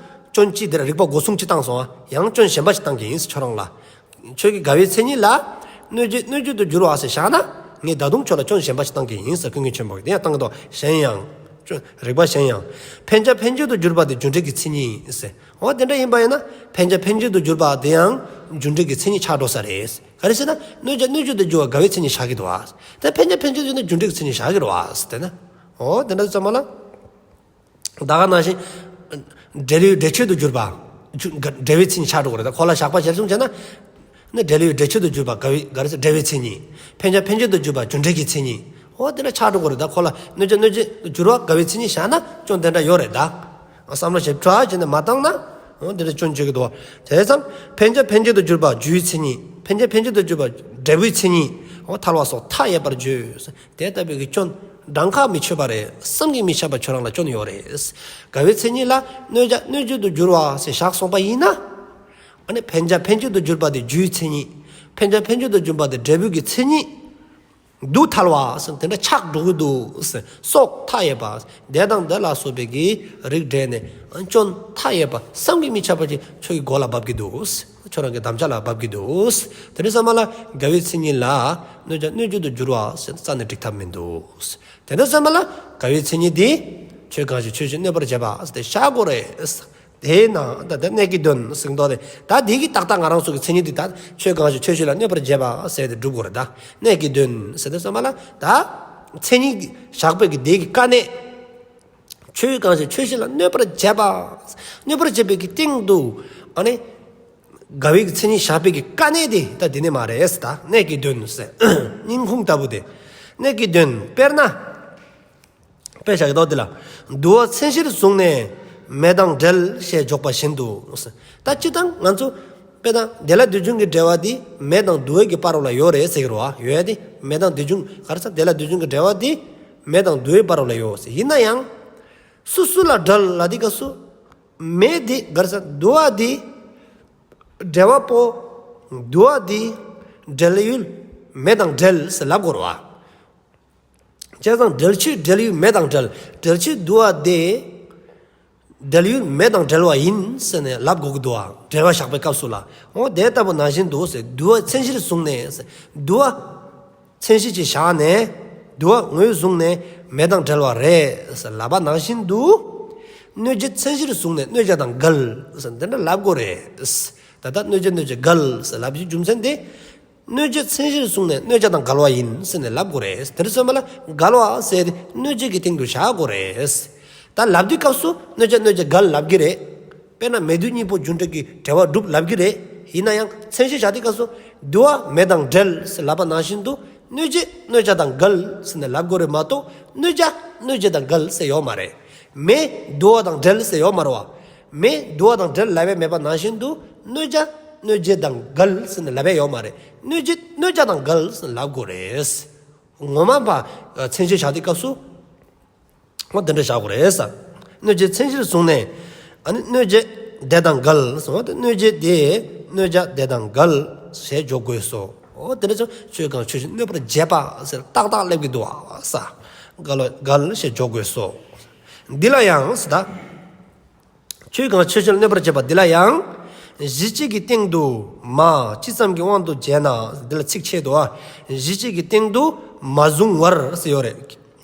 སྐྱོན་གཅིག་དེ་ལ་རིགས་པ་སྒོ་གསུམ་གཅིག་བཏང་སོང་ཨ། ཡང་སྐྱོན་གཞན་པ་ཞིག་བཏང་གི་ཡིན་ཟེར་ཁྱོད་རང་ལ། ཁྱོད་ཀྱིས་འགལ་བའི་མཚན་ཉིད་ལ་གནོད་བྱེད་གནོད་བྱེད་དུ་འགྱུར་བ་ཟེར་བཞག་ན། ངས་ད་དུང་ཁྱོད་ལ་སྐྱོན་གཞན་པ་ཞིག་བཏང་གི་ཡིན་ཟེར། ཀུན་མཁྱེན་ཆེན་པོ་གིས་དེ་ཡང་བཏང་གི་འདུག་གཞན་ཡང་། སྐྱོན་རིགས་པ་གཞན་ཡང་། འཕེན་བྱ་འཕེན་བྱེད་དུ་གྱུར་པ་དེ་རྒྱུ་འབྲས་ཀྱི་མཚན་ཉིད་ཡིན་ཟེར། འོ་དེ་འདྲ་ཡིན་པ་ཡིན་ན། འཕེན་བྱ་འཕེན་བྱེད་དུ་གྱུར་པ་དེ་ཡང་རྒྱུ་འབྲས་ཀྱི་མཚན་ཉིད་ཆགས་འགྲོ་ས་རེད། ག་རེ་ཟེར་ན། གནོད་བྱ་གནོད་བྱེད་དུ་འགྱུར་བ་འགལ་བའི་མཚན་ཉིད་བཞག་གི་འདུག་བ། དེ་འཕེན་བྱ་འཕེན་བྱེད་དུ་ནི་རྒྱུ་འབྲས་ཀྱི་མཚན་ཉིད་བཞག་གི་རེད་བ། དེ་ན། འོ་དེ་འདྲ་ཙམ་མ་ལ། ད་ག་ནང་བཞིན། འབྲེལ་ཡོད་འབྲེལ་ཆོད་དུ་གྱུར་པ། རྒྱུ་འབྲེལ་བའི་མཚན་ཉིད་ཆགས་འགྲོ་གི་རེད། ད་ཁོ་ལ་བཞག་པ་གཞིར་བཟུང་བྱས་ན། ནི་འབྲེལ་ཡོད་འབྲེལ་ཆོད་དུ་གྱུར་པ་འགལ་བའི་ག་རེ་ཟེར་འབྲེལ་བའི་མཚན་ཉིད། འཕེན་བྱ་འཕེན་བྱེད་དུ་གྱུར་པ་རྒྱུ་འབྲས་ཀྱི་མཚན་ཉིད། འོ་དེ་འདྲ་ཆགས་འགྲོ་གི་རེད། ད་ཁོ་ལ་གནོད་བྱ་གནོད་བྱེད་དུ་འགྱུར་བ་འགལ་བའི་མཚན་ཉིད་བཞག་ན་སྐྱོན་དེ་འདྲ་ཡོད་རེད་ད། བསམ་བློ་ཞིབ་ཕྲ་བྱས་ནས་མ་བཏང་ན། འོ་འདི་འདྲ་སྐྱོན་བརྗོད་ཀྱི་འདུག་དེ་ཙམ་འཕེན་བྱ་འཕེན་བྱེད་དུ་གྱུར་པ་རྒྱུའི་མཚན་ཉིད། འཕེན་བྱ་འཕེན་བྱེད་དུ་གྱུར་པ་འབྲས་བུའི་མཚན་ཉིད། འོ་ཐལ་བ་སོགས་མཐའ་ཡས་པར་བརྗོད། དེ་ལྟ་བུའི་གི་སྐྱོན་གྲངས་ཁ་མི་ཆོད་པ་རེད། བསམ་གྱིས་མི་ཁྱབ་པ་ཁྱོད་རང་ལ་སྐྱོན་ཡོད་རེད། འགལ་བའི་མཚན་ཉིད་ལ་གནོད་བྱ་གནོད་བྱེད་དུ་འགྱུར་བ་ཟེར་བཞག་སོང་པ་ཡིན་ན། ཨ་ནི་འཕེན་བྱ་འཕེན་བྱེད་དུ་གྱུར་པ་དེ་རྒྱུའི་མཚན་ཉིད། འཕེན་བྱ་འཕེན་བྱེད་དུ་གྱུར་པ་དེ་འབྲས་བུ་གི་མཚན་ཉིད་དུ་ཐལ་བ་ཟེར། དེ་འདྲ་ཆགས་འགྲོ་གི་འདུག་ཟེར། སྲོག་མཐའ་ཡས་པ། དེ་དང་དེ་ལ་སོགས་པའི་གི་རིགས་འགྲེ་ནས་སྐྱོན་མཐའ་ཡས་པ་བསམ་གྱིས་མི་ཁྱབ་པ་ཅིག་ཁྱོད་ཀྱི་མགོ་ལ་འབབ་ཀྱི་འདུག། ཁྱོད་རང་གི་དམ་བཅའ་ལ་འབབ་ཀྱི་འདུག། དེ་འདྲ་ཙམ་པ་ལ་འགལ་བའི་མཚན་ཉིད་ལ་གནོད་བྱ་གནོད་བྱེད་དུ་འགྱུར་བ་ཟེར་རྩ་ནས་འགྲིག་ཐབས་མི་འདུག། དེ་འདྲ་ཙམ་པ་ལ་འགལ་བའི་མཚན་ཉིད་དེ་ཆོས་གང་ཞིག་ཆོས་བཞིན་གནོད་པར་བྱེད་པ་ཟེར་ཏེ་བཞག་དགོས་རེད། དེས་ན་ད་ལྟ་གནད་ཀྱི་དོན་ཟེར་མདོ་དེ། ད་དེ་གི་ཏག་ཏག་ང་རང་ཚོ་གི་མཚན་ཉིད་འདི་ད་ཆོས་གང་ཞིག་ཆོས་བཞིན་ལ་གནོད་པར་བྱེད་པ་ཟེར་ཏེ་སྒྲུབ་དགོས་རེད། ད་གནད་ཀྱི་དོན་ཟེར་དུས་ཙམ་པ་ལ་ད་མཚན་ཉིད་བཞག་པའི་གི་དེ་གི་དཀའ་གནད། ཆོས་གང་ཞིག་ཆོས་བཞིན་ལ་གནོད་པར་བྱེད་པ། གནོད་པར་བྱེད་པའི་གི་སྟེང་དུ་ཨ་ནི་འགལ་བའི་གི་མཚན་ཉིད་བཞག་པའི་གི་དཀའ་གནད་དེ་ད་དེ་ནས་མ་རེད་ཟེར། ད་གནད་ཀྱི་དོན་ཟེར། སྙིང་ཁུང་ལྟ་བུ་དེ། གནད་ཀྱི་དོན་དཔེར་ན། དཔེ་བཞག་གི་འདུག་དེ་ལ། དུ་བ་མཚན་གཞིར་བཟུང་ནས་མེ་དང་འབྲེལ་ཞེས་འཇོག་པ་བཞིན་དུ། ད་སྤྱིར་བཏང་ང་ཚོ་དཔེར་ན་དེ་ལ་དུས་རྒྱུན་གྱི་འབྲེལ་བ་འདི་མེ་དང་དུ་བའི་གི་བར་ལ་ཡོད་རེད་ཟེར་གི་རེད་བ། ཡོད་ཡ་དེ་མེ་དང་དུས་རྒྱུན་ག་རེ་ཟེར། དེ་ལ་དུས་རྒྱུན་གྱི་འབྲེལ་བ་འདི་མེ་དང་དུ་བའི་བར་ལ་ཡོད་ཟེར། ཡིན་ན་ཡང་སོ་སོ་ལ་འབྲེལ་ལབ་དུས་སྐབས་སུ་མེ་འདི་ག་རེ་ཟེར། དུ་བ་འདི་འབྲེལ་བ་པོ། དུ་བ་འདི་འབྲེལ་ཡུལ་མེ་དང་འབྲེལ་ཟེར་ལབ་དགོས་རེད་བ། བྱས་ཙང་འབྲེལ་ཆོས་འབྲེལ་ཡུལ་མེ་དང་འབྲེལ། འབྲེལ་ཆོས་དུ་བ་དེ་འབྲེལ་ཡུལ་མེ་དང་འབྲེལ་བ་ཡིན་ཟེར་ནས་ལབ་དགོས་ཀྱི་འདུག་ཨ། འབྲེལ་བ་བཞག་པའི་སྐབས་སུ་ལ། འོ་དེ་ལྟ་བུ་ནང་བཞིན་དུ་ཟེར། དུ་བ་མཚན་གཞིར་བཟུང་ནས་ཟེར། དུ་བ་མཚན་གཞི་ཅིག་བཞག་ནས་དུ་བ་ངོས་བཟུང་ནས་མེ་དང་འབྲེལ་བ་རེད་ཟེར་ལབ་པ་ནང་བཞིན་དུ། གནོད་བྱེད་མཚན་གཞིར་བཟུང་ནས་གནོད་བྱ་དང་འགལ་ཟེར་འདི་འདྲ་ལབ་དགོས་རེད། ད་ལྟ་གནོད་བྱེད་གནོད་བྱེད་འགལ་ཟེར་ལབ་ཀྱི་རྒྱུ་མཚན་དེ། གནོད་བྱེད་མཚན་གཞིར་བཟུང་ནས་གནོད་བྱ་དང་འགལ་བ་ཡིན་ཟེར་ནས་ལབ་དགོས་རེད། དེ་འདྲ་སོང་བ་ལ་འགལ་བ་ཟེར་དེ་གནོད་བྱེད་ཀྱི་སྟེང་དུ་བཞག་དགོས་རེད། ད་ལབ་དུས་སྐབས་སུ་གནོད་བྱ་གནོད་བྱེད་འགལ་ལབ་ཀྱི་རེད། དཔེར་ན་མེ་དུ་གཉིས་པོ་རྒྱུ་འབྲས་ཀྱི་འབྲེལ་བ་གྲུབ་ལབ་ཀྱི་རེད། ཡིན་ན་ཡང་མཚན་གཞི་བཞག་དུས་སྐབས་སུ་དུ་བ་མེ་དང་འབྲེལ་ཟེར་ལབ་པ་ནང་བཞིན་དུ་གནོད་བྱེད་གནོད་བྱ་དང་འགལ་ཟེར་ནས་ལབ་དགོས་རེད་མ་གཏོགས་གནོད་བྱ་གནོད་བྱེད་དང་འགལ་ཟེར་ཡོད་མ་རེད། མེ་དུ་བ་དང་འབྲེལ་ཟེར་ཡོད་མ་རེད་བ། མེ་དུ་བ་དང་འབྲེལ་ལབ་ཡ་མེད་པ་ནང་བཞིན་དུ་གནོད་བྱ་གནོད་བྱེད་དང་འགལ་ཟེར་ནས་ལབ་ཡ་ཡོད་མ་རེད། གནོད་བྱེད་གནོད་བྱ་དང་འགལ་ཟེར་ནས་ལབ་དགོས་རེད། ངོ་མ་པ་མཚན་གཞི་བཞག་དུས་སྐབས་སུ་འོ་དེ་འདྲ་བཞག་དགོས་རེད་ས། གནོད་བྱེད་མཚན་གཞིར་བཟུང་ནས་ཨ་ནི་གནོད་བྱེད་དེ་དང་འགལ་ཟེར་བ་དེ། གནོད་བྱེད་དེ་གནོད་བྱ་དེ་དང་འགལ་ཞེས་འཇོག་དགོས་སོ། འོ་དེ་འདྲ་ཚོ་ཆོས་གང་ཆོས་བཞིན་གནོད་པར་བྱེད་པ་ཟེར་ཏག་ཏག་སླེབས་ཀྱི་འདུག་ཨ་ས། འགལ་འགལ་ཞེས་འཇོག་དགོས་སོ། འདི་ལ་ཡང་ཟེར་ད། ཆོས་གང་ཆོས་བཞིན་གནོད་པར་བྱེད་པ་འདི་ལ་ཡང་། གཞི་གཅིག་གི་སྟེང་དུ་མ་ཇི་ཙམ་གྱི་དབང་དུ་བྱས་ན། འདི་ལ་ཚིག་ཆད་འདུག་ཨ། གཞི་གཅིག་གི་སྟེང་དུ་མ་བཟུང་བར་ཟེར་ཡོད་རེད།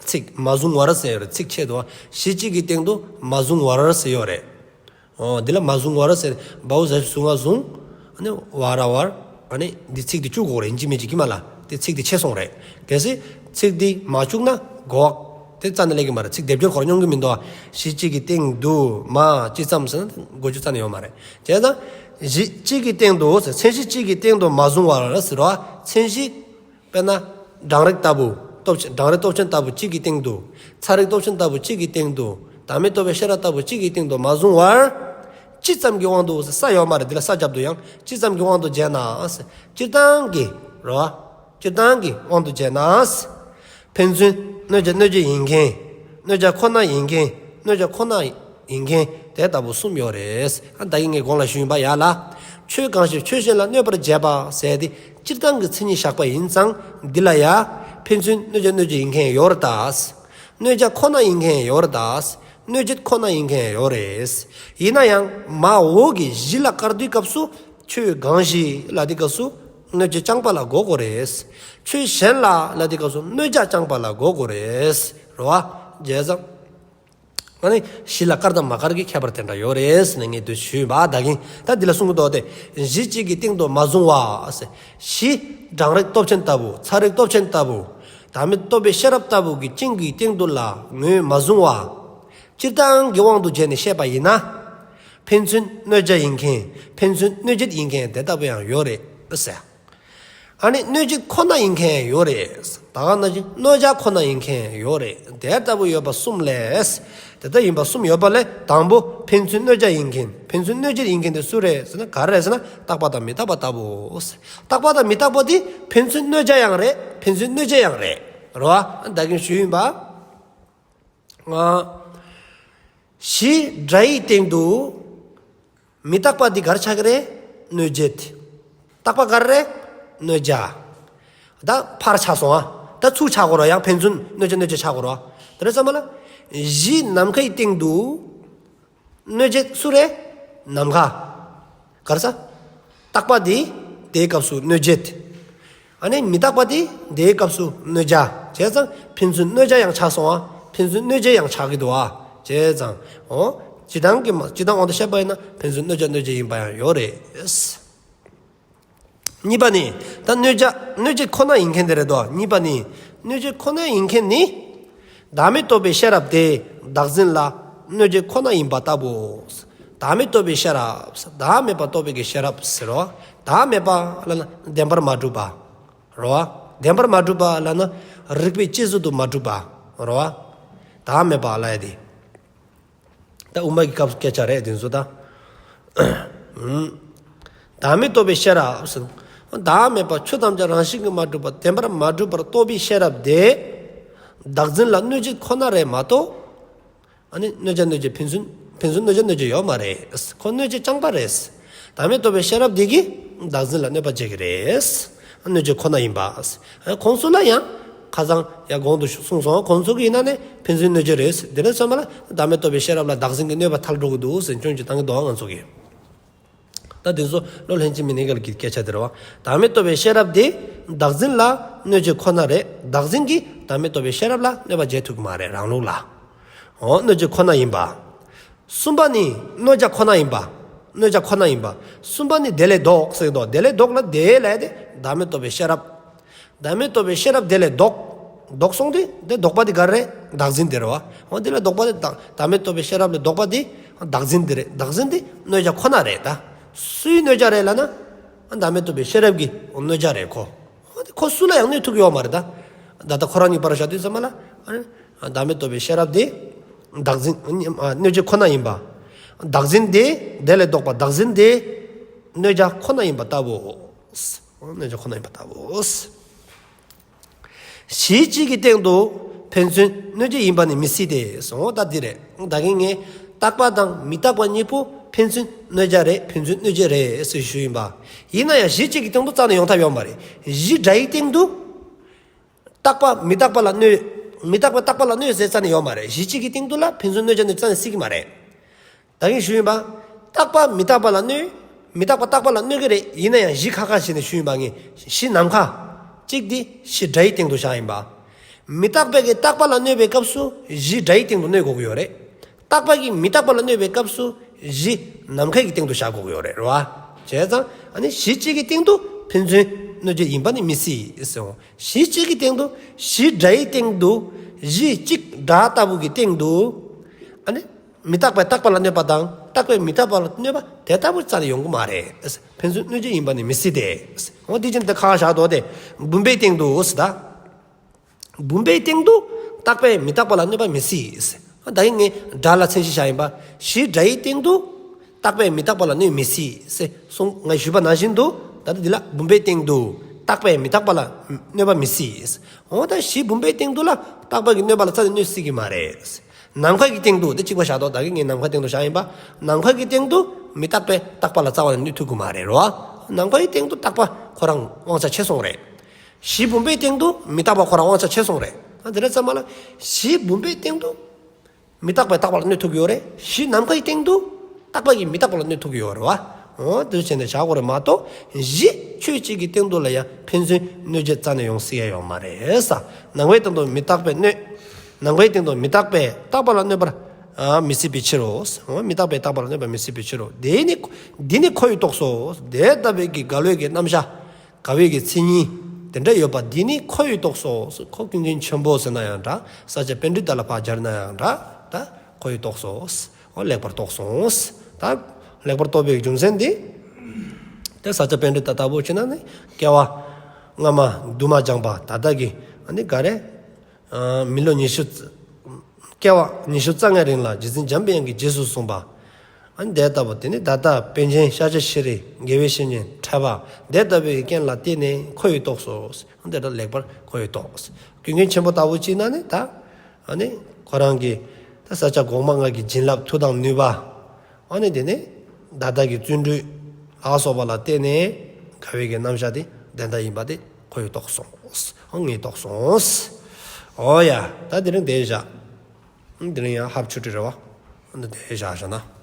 ཚིག་མ་བཟུང་བར་ཟེར་ཡོད་རེད། ཚིག་ཆད་འདུག་ཨ། གཞི་གཅིག་གི་སྟེང་དུ་མ་བཟུང་བར་ཟེར་ཡོད་རེད། འོ་འདི་ལ་མ་བཟུང་བར་ཟེར། བའོ་ཟ་བཟུང་བ་བཟུང་། ཨ་ནི་བ་ར་བར། ཨ་ནི་འདི་ཚིག་འདི་བཅུག་དགོས་རེད། ཡིན་གཅིག་མིན་གཅིག་གི་མ་ལ་འདི་ཚིག་འདི་ཆད་སོང་རེད། གལ་སྲིད་ཚིག་འདི་མ་བཅུག་ན་གོ་བ་དེ་རྩ་ནས་སླེབས་ཀྱི་མ་རེད། ཚིག་སྡེབ་སྦྱོར་ཁོ་རང་སྙོམས་ཀྱི་མི་འདུག་ཨ། གཞི་གཅིག་གི་སྟེང་དུ་མ་ཇི་ཙམ་ཟེར་ན་གོ་རྒྱུ་རྩ་ནས་ཡོད་མ་རེད། བྱས་ཙང་གཞི་གཅིག་གི་སྟེང་དུ་ཟེར། མཚན་གཞི་གཅིག་གི་སྟེང་དུ་མ་བཟུང་བར་ཟེར་བ་མཚན་གཞི། དཔེར་ན། གྲང་རེག་ལྟ་བུ། སྟོབས་ཆེན། གྲང་རེག་སྟོབས་ཆེན་ལྟ་བུ་གཅིག་གི་སྟེང་དུ། ཚ་རེག་སྟོབས་ཆེན་ལྟ་བུ་གཅིག་གི་སྟེང་དུ། བདག་མེད་རྟོག་པའི་ཤེས་རབ་ལྟ་བུ་གཅིག་གི་སྟེང་དུ་མ་བཟུང་བར། ཇི་ཙམ་གྱི་དབང་དུ་ས་ཡོད་མ་རེད། འདི་ལ་ས་རྒྱབ་ཏུ་ཡང་ཇི་ཙམ་གྱི་དབང་དུ་བྱས་ན། སྤྱིར་བཏང་གི་རེད་བ། སྤྱིར་བཏང་གི་དབང་དུ་བྱས་ན། ཕན་ཚུན་གནོད་བྱ་གནོད་བྱེད་ཡིན་མཁན། གནོད་བྱ་ཁོ་ན་ཡིན་མཁན། གནོད་བྱ་ཁོ་ན་ཡིན་མཁན་དེ་ལྟ་བུ་གསུམ་ཡོད་རེད། ཨ་ད་གིན་ངས་གོང་ལ་ཞུས་ཡིན་པ་ཡ་ལ། ཆོས་གང་ཞིག་ཆོས་གཞན་ལ་གནོད་པར་བྱེད་པ་ཟེར་དེ་སྤྱིར་བཏང་གི་མཚན་ཉིད་བཞག་པ་ཡིན་ཙང་འདི་ལ་ཡ། ཕན་ཚུན་གནོད་བྱ་གནོད་བྱེད་ཡིན་མཁན་ཡོད་རེད་ད། གནོད་བྱ་ཁོ་ན་ཡིན་མཁན་ཡོད་རེད་ད། གནོད་བྱེད་ཁོ་ན་ཡིན་མཁན་ཡོད་རེད། ཡིན་ན་ཡང་མ་འོག་གི་གཞི་ལ་བཀར་དུས་སྐབས་སུ་ཆོས་གང་ཞིག་ལ་དེ་སྐབས་སུ་གནོད་བྱེད་རྐྱང་པ་ལ་གོ་དགོས་རེད། ཆོས་གཞན་ལ་ལ་དེ་སྐབས་སུ་གནོད་བྱ་རྐྱང་པ་ལ་གོ་དགོས་རེད། རེད་བ། བྱས་ཙང་། ཨ་ནི་གཞི་ལ་བཀར་དང་མ་བཀར་གྱི་ཁྱད་པར་དེ་འདྲ་ཡོད་རེད་ཟེར་ནས་ངས་འདི་ཞུས་པ་ད་གིན། ད་འདི་ལ་གསུང་གི་འདུག་སྟེ། གཞི་གཅིག་གི་སྟེང་དུ་མ་བཟུང་བ་ཟེར། གཞི་གྲང་རེག་སྟོབས་ཆེན་ལྟ་བུ། ཚ་རེག་སྟོབས་ཆེན་ལྟ་བུ། བདག་མེད་རྟོག་པའི་ཤེས་རབ་ལྟ་བུ་གི་རྐྱེན་གྱི་སྟེང་དུ་ལ་ངོས་མ་བཟུང་བ། སྤྱིར་བཏང་གི་དབང་དུ་བྱས་ནས་བཤད་པ་ཡིན་ན། ཕན་ཚུན་གནོད་བྱ་ཡིན་མཁན། ཕན་ཚུན་གནོད་བྱེད་ཡིན་མཁན་དེ་ལྟ་བུ་ཡང་ཡོད་རེད་ཟེར། ཨ་ནི་གནོད་བྱེད་ཁོ་ན་ཡིན་མཁན་ཡོད་རེད། ད་ག་ནང་བཞིན་གནོད་བྱ་ཁོ་ན་ཡིན་མཁན་ཡོད་རེད། དེ་ལྟ་བུ་ཡོད་པ་གསུམ་ལས། དེ་ལྟ་ཡིན་པ་གསུམ་ཡོད་པ་ལས་དང་པོ་ཕན་ཚུན་གནོད་བྱ་ཡིན་མཁན། ཕན་ཚུན་གནོད་བྱེད་ཡིན་མཁན་དེ་སུ་རེད་ཟེར་ན་ག་རེ་རེད་ཟེར་ན་རྟག་པ་དང་མི་རྟག་པ་ལྟ་བུ། རྟག་པ་དང་མི་རྟག་པ་དེ་ཕན་ཚུན་གནོད་བྱ་ཡང་རེད། ཕན་ཚུན་གནོད་བྱེད་ཡང་རེད། རེད་བ། ད་གིན་ཞུས་ཡིན་པ། ཨ། གཞི་སྒྲ་ཡི་སྟེང་དུ། མི་རྟག་པ་འདི་ག་རེ་ཆགས་ཀྱི་རེད། གནོད་བྱེད། རྟག་པ་ག་རེ་རེད། གནོད་བྱ། ད་ཕར་ཆགས་སོང་ཨ། ད་ཚུར་ཆགས་དགོས་རེད། ཡང་ཕན་ཚུན་གནོད་བྱ་གནོད་བྱེད་ཆགས་དགོས་རེད། དེ་འདྲ་ཙམ་པ་ལ། གཞི་ནམ་མཁའི་སྟེང་དུ། གནོད་བྱེད་སུ་རེད། ནམ་མཁའ། ག་རེ་ཟ། རྟག་པ་དེ་དེའི་སྐབས་སུ་གནོད་བྱེད། ཨ་ནི་མི་རྟག་པ་དེ་དེའི་སྐབས་སུ་གནོད་བྱ། བྱས་ཙང་ཕན་ཚུན་གནོད་བྱ་ཡང་ཆགས་སོང་ཨ། ཕན་ཚུན་གནོད་བྱེད་ཡང་ཆགས་ཀྱི་འདུག་ཨ། བྱས་ཙང་། འོ། སྤྱིར་བཏང་གི་མ་སྤྱིར་བཏང་དབང་དུ་བཤད་པ་ཡིན་ན་ཕན་ཚུན་གནོད་བྱ་གནོད་བྱེད་ཡིན་པ་ཡང་ཡོད་རེད། གཉིས་པ་ནི། ད་གནོད་བྱ་གནོད་བྱེད་ཁོ་ན་ཡིན་མཁན་དེ་རེད་དོ། གཉིས་པ་ནི། གནོད་བྱེད་ཁོ་ན་ཡིན་མཁན་ནི། བདག་མེད་རྟོགས་པའི་ཤེས་རབ་དེ་བདག་འཛིན་ལ་གནོད་བྱེད་ཁོ་ན་ཡིན་པ་ལྟ་བུའོ། བདག་མེད་རྟོགས་པའི་ཤེས་རབ། བདག་མེད་པ་རྟོགས་པའི་གི་ཤེས་རབ་ཟེར་རོ། བདག་མེད་པ་ལབ་ན་བདེན་པར་མ་གྲུབ་པ། རོ། བདེན་པར་མ་གྲུབ་པ་ལབ་ན་རིགས་པས་དཔྱད་བཟོད་དུ་མ་གྲུབ་པ། རོ། བདག་མེད་པ་ལབ་ཡ་དེ། ད་དབུ་མ་གི་སྐབས་སུ་སྐད་ཆ་རེད་དེ་ཚོ་ད། བདག་མེད་རྟོགས་པའི་ཤེས་རབ་ཟེར། བདག་མེད་པ་ཆོས་ཐམས་ཅད་རང་བཞིན་གྱིས་མ་གྲུབ་པ་བདེན་པར་མ་གྲུབ་པར་རྟོགས་པའི་ཤེས་རབ་དེ། བདག་འཛིན་ལ་གནོད་བྱེད་ཁོ་ན་རེད་མ་གཏོགས། ཨ་ནི་གནོད་བྱ་གནོད་བྱེད་ཕན་ཚུན་ཕན་ཚུན་གནོད་བྱ་གནོད་བྱེད་ཡོད་མ་རེད། ཁོ་གནོད་བྱེད་རྐྱང་པ་རེད། བདག་མེད་རྟོགས་པའི་ཤེས་རབ་དེ་གིས་བདག་འཛིན་ལ་གནོད་པ་བྱེད་ཀྱི་རེད། གནོད་བྱེད་ཁོ་ན་ཡིན་པ། ཁོང་ཚོ་ལ་ཡང་ཁ་སང་ཡང་གོང་དུ་གསུངས་སོང་། ཁོང་ཚོ་གི་ཡིན་ན་ནི་ཕན་ཚུན་གནོད་བྱེད་རེད། དེ་ནས་ཚང་མ་ལ་བདག་མེད་རྟོགས་པའི་ཤེས་རབ་ལ་བདག་འཛིན་གྱི་གནོད་པ་ཐལ་འགྲོ་གི་འདུག་ཟེར་སྐྱོན་ཅིག་བཏང་གི་འདུག་ང་ཚོ་གིས། ད་དེ་ཚོ་བློ་ལྷན་ཅིག་མི་གནས་འགལ་གྱི་སྐད་ཆ་དེ་རེད་བ། བདག་མེད་རྟོགས་པའི་ཤེས་རབ་དེ་བདག་འཛིན་ལ་གནོད་བྱེད་ཁོ་ན་རེད། བདག་འཛིན་གྱིས་བདག་མེད་རྟོགས་པའི་ཤེས་རབ་ལ་གནོད་པ་བྱེད་ཐུབ་ཀྱི་མ་རེད་རང་ལུགས་ལ། འོ་གནོད་བྱེད་ཁོ་ན་ཡིན་པ། གསུམ་པ་ནི་གནོད་བྱ་ཁོ་ན་ཡིན་པ། གནོད་བྱ་ཁོ་ན་ཡིན་པ། གསུམ་པ་ནི་དེ་ལས་ལྡོག་ཟེར་དོ། དེ་ལས་ལྡོག་ལ་དེ་ལས་དེ་བདག་མེད་རྟོགས་པའི་ཤེས་རབ། བདག་མེད་རྟོགས་པའི་ཤེས་རབ་དེ་ལས་ལྡོག་ལྡོག་སོང་སྟེ་དེ་ལྡོག་པ་དེ་ག་རེ་རེད། བདག་འཛིན་དེ་རེད་བ། འོ་དེ་ལས་ལྡོག་པ་དེ་བདག་བདག་མེད་རྟོགས་པའི་ཤེས་རབ་ལས་ལྡོག་པ་དེ་བདག་འཛིན་དེ་རེད། བདག་འཛིན་དེ་གནོད་བྱ་ཁོ་ན་རེད་ད། སུའི་གནོད་བྱ་རེད་ལབ་ན། བདག་མེད་རྟོགས་པའི་ཤེས་རབ་ཀྱི་གནོད་བྱ་རེད་ཁོ། འོ་དེ་ཁོ་སུ་ལ་ཡང་གནོད་ཐུབ་ཀྱི་ཡོད་མ་རེད་ད། ད་ལྟ་ཁོ་རང་གཉིས་བར་བཞག་དུས་ཙམ་པ་ལ། བདག་མེད་རྟོགས་པའི་ཤེས་རབ་དེ། བདག་འཛིན་གནོད་བྱེད་ཁོ་ན་ཡིན་པ། བདག་འཛིན་དེ་དེ་ལས་ལྡོག་པ་བདག་འཛིན་དེ་གནོད་བྱ་ཁོ་ན་ཡིན་པ་ལྟ་བུའོ། གནོད་བྱ་ཁོ་ན་ཡིན་པ་ལྟ་བུའོ། གཞི་གཅིག་གི་སྟེང་དུ་ཕན་ཚུན་གནོད་བྱེད་ཡིན་པ་ནི་མི་སྲིད་དེ། སོང་ད་འདི་རེད། ད་གིན་ངས་རྟག་པ་དང་མི་རྟག་པ་གཉིས་པོ་ཕན་ཚུན་གནོད་བྱ་རེད། ཕན་ཚུན་གནོད་བྱེད་རེད་ཟེར་ཞུས་ཡིན་པ། ཡིན་ན་ཡང་གཞི་གཅིག་གི་སྟེང་དུ་རྩ་ནས་ཡོང་ཐབས་ཡོད་མ་རེད། གཞི་འདྲ་ཡི་སྟེང་དུ། རྟག་པ་མི་རྟག་པ་ལ་གནོད། མི་རྟག་པ་རྟག་པ་ལ་གནོད་ཟེར་རྩ་ནས་ཡོད་མ་རེད། གཞི་གཅིག་གི་སྟེང་དུ་ལ་ཕན་ཚུན་གནོད་བྱ་ནི་རྩ་ནས་སྲིད་ཀྱི་མ་རེད། ད་གིན་ཞུས་ཡིན་པ། རྟག་པ་མི་རྟག་པ་ལ་གནོད། མི་རྟག་པ་རྟག་པ་ལ་གནོད་ཀྱི་རེད། ཡིན་ན་ཡང་གཞི་ཁ་ཁ་བྱས་ནས་ཞུས་ཡིན་པ་ངས། གཞི་ནམ་མཁའ། གཅིག་འདི་གཞི་འདྲ་ཡི་སྟེང་དུ་བཞག་ཡིན་པ། མི་རྟག་པའི་གི་རྟག་པ་ལ་གནོད་པའི་སྐབས་སུ་གཞི་འདྲ་ཡི་སྟེང་དུ་གནོད་དགོས་ཀྱི་ཡོད་རེད། རྟག་པ་གི་མི་རྟག་པ་ལ་གནོད་པའི་སྐབས་སུ་གཞི་ནམ་མཁའི་གི་སྟེང་དུ་བཞག་དགོས་ཀྱི་ཡོད་རེད་རེད་བ། བྱས་ཙང་ཨ་ནི་གཞི་གཅིག་གི་སྟེང་དུ་ཕན་ཚུན་གནོད་བྱེད་ཡིན་པ་ནི་མི་སྲིད་ཟེར། གཞི་གཅིག་གི་སྟེང་དུ་གཞི་འདྲ་ཡི་སྟེང་དུ་གཞི་གཅིག་འདྲ་ལྟ་བུ་གི་སྟེང་དུ་ཨ་ནི། མི་རྟག་པས་རྟག་པ་ལ་གནོད་པ་དང་རྟག་པས་མི་རྟག་པ་ལ་གནོད་པ་དེ་ལྟ་བུ་རྩ་ནས་ཡོང་གི་མ་རེད། ཕན་ཚུན་གནོད་བྱེད་ཡིན་པ་ནི་མི་སྲིད་དེ། འོ་དེ་བཞིན་དུ་ཁ་ཁ་བཞག་དོ་དེ། བུམ་པའི་སྟེང་དུ་ཟེར་ད། བུམ་པའི་སྟེང་དུ་རྟག་པས་མི་རྟག་པ་ལ་གནོད་པ་མི་སྲིད། ད་ཡིན་ངས་འདྲ་ལ་མཚན་གཞི་བཞག་ཡིན་པ། གཞི་འདྲ་ཡི་སྟེང་དུ་རྟག་པས་མི་རྟག་པ་ལ་གནོད་མི་སྲིད་ཟེར་གསུངས། ངས་ཞུས་པ་ནང་བཞིན་དུ་ད་ལྟ་འདི་ལ་བུམ་པའི་སྟེང་དུ་རྟག་པས་མི་རྟག་པ་ལ་གནོད་པ་མི་སྲིད། འོ་ད་གཞི་བུམ་པའི་སྟེང་དུ་ལ་རྟག་པ་གི་གནོད་པ་ལ་རྩ་ནས་གནོད་སྲིད་ཀྱི་མ་རེད། ནམ་མཁའ་གི་སྟེང་དུ་དེ་གཅིག་པ་བཞག་དོ། ད་གིན་ངས་ནམ་མཁའི་སྟེང་དུ་བཞག་ཡིན་པ། ནམ་མཁའ་གི་སྟེང་དུ་མི་རྟག་པས་རྟག་པ་ལ་རྩ་བ་ནས་གནོད་ཐུབ་ཀྱི་མ་རེད་རོ། ནམ་མཁའི་སྟེང་དུ་རྟག་པ་ཁོ་རང་དབང་ཆ་ཆད་སོང་རེད། གཞི་བུམ་པའི་སྟེང་དུ་མི་རྟག་པ་ཁོ་རང་དབང་ཆ་ཆད་སོང་རེད། ཨ་དེ་འདྲ་ཙམ་པ་ལ་གཞི་བུམ་པའི་སྟེང་དུ་མི་རྟག་པས་རྟག་པ་ལ་གནོད་ཐུབ་ཀྱི་ཡོད་རེད། གཞི་ནམ་མཁའི་སྟེང་དུ་རྟག་པ་གིས་མི་རྟག་པ་ལ་གནོད་ཐུབ་ཀྱི་ཡོད་རེད་བ། འོ་དེ་བྱས་ནས་བཞག་དགོས་རེད་མ་གཏོགས་གཞི་ཆོས་གཅིག་གི་སྟེང་དུ་ལ་ཡང་ཕན་ཚུན་གནོད་བྱེད་རྩ་ནས་ཡོང་སྲིད་ཡ་ཡོད་མ་རེད་ས། ནམ་མཁའི་སྟེང་དུ་མི་རྟག་པས་གནོད། ནམ་མཁའི་སྟེང་དུ་མི་རྟག་པས་རྟག་པ་ལ་གནོད་པར་ཨ་མི་སྲིད་པའི་ཕྱིར་རོ། འོ་མི་རྟག་པས་རྟག་པ་ལ་གནོད་པར་མི་སྲིད་པའི་ཕྱིར་རོ། དེ་ནི་འདི་ནི་ཁོ་བོས་རྟོགས་སོ། དེ་ལྟ་བུའི་གི་འགལ་བའི་གི་རྣམ་གཞག་འགལ་བའི་གི་མཚན་ཉིད་དེ་འདྲ་ཡོད་པ་འདི་ནི་ཁོ་བོས་རྟོགས་སོ། ཁོ་ཀུན་མཁྱེན་ཆེན་པོ་ཟེར་ན་ཡང་འདྲ། ས་སྐྱ་པཎྜི་ཏ་ལ་ཕར་སྦྱར་ན་ཡང་འདྲ། ད་ཁོ་བོས་རྟོགས་སོ། འོ་ལེགས་པར་རྟོགས་སོ། ད་ལེགས་པར་རྟོགས་པའི་རྒྱུ་མཚན་འདི། དེ་ས་སྐྱ་པཎྜི་ཏ་ལྟ་བུ་བྱས་ན་ནི་སྐྱེ་བ་སྔ་མ་དུ་མ་སྦྱངས་པ་ད་ལྟ་གི་ཨ་ནི་ག་རེ། མི་ལོ་ཉི་ཤུ། སྐྱེ་བ་ཉི་ཤུ་རྩ་ལྔའི་རིང་ལ་རྗེ་བཙུན་འཇམ་པའི་དབྱངས་ཀྱིས་རྗེས་སུ་གསུངས་པ། ཨ་ནི་དེ་ལྟ་བུ་དེ་ནི་ད་ལྟ་པཎ་ཆེན་ཤཱཀྱ་ཤྲཱི་དགེ་བའི་བཤེས་གཉེན་ཕྲད་པ་དེ་ལྟ་བུའི་རྐྱེན་ལ་བརྟེན་ནས་ཁོ་བོས་རྟོགས་སོ། ཨ་ནི་དེ་ལྟར་ལེགས་པར་ཁོ་བོས་རྟོགས། ཀུན་མཁྱེན་ཆེན་པོ་ལྟ་བུ་ཅིག་ན་ནི་ད། ཨ་ནི་ཁོ་རང་གི་ད་ས་སྐྱ་གོང་མ་ལྔ་གི་བྱིན་རླབས་མཐུ་དང་ནུས་པ། ཨ་ནི་དེ་ནི་ད་ལྟ་གི་བརྩོན་འགྲུས་ལ་སོགས་པ་ལ་བརྟེན་ནས་འགལ་བའི་གི་རྣམ་གཞག་དེ་ དོན་དག་ཡིན་པ་དེ་ཁོ་ཡང་རྟོགས་སོང་། ཨ་ངས་རྟོགས་སོང་། འོ་ཡ། ད་དེ་རིང་དེ་བཞག་དེ་རིང་ཡང་ཧབ་ཆུ་ཊི་རེད་བ། འདི་དེ་བཞག་བཞག་ན།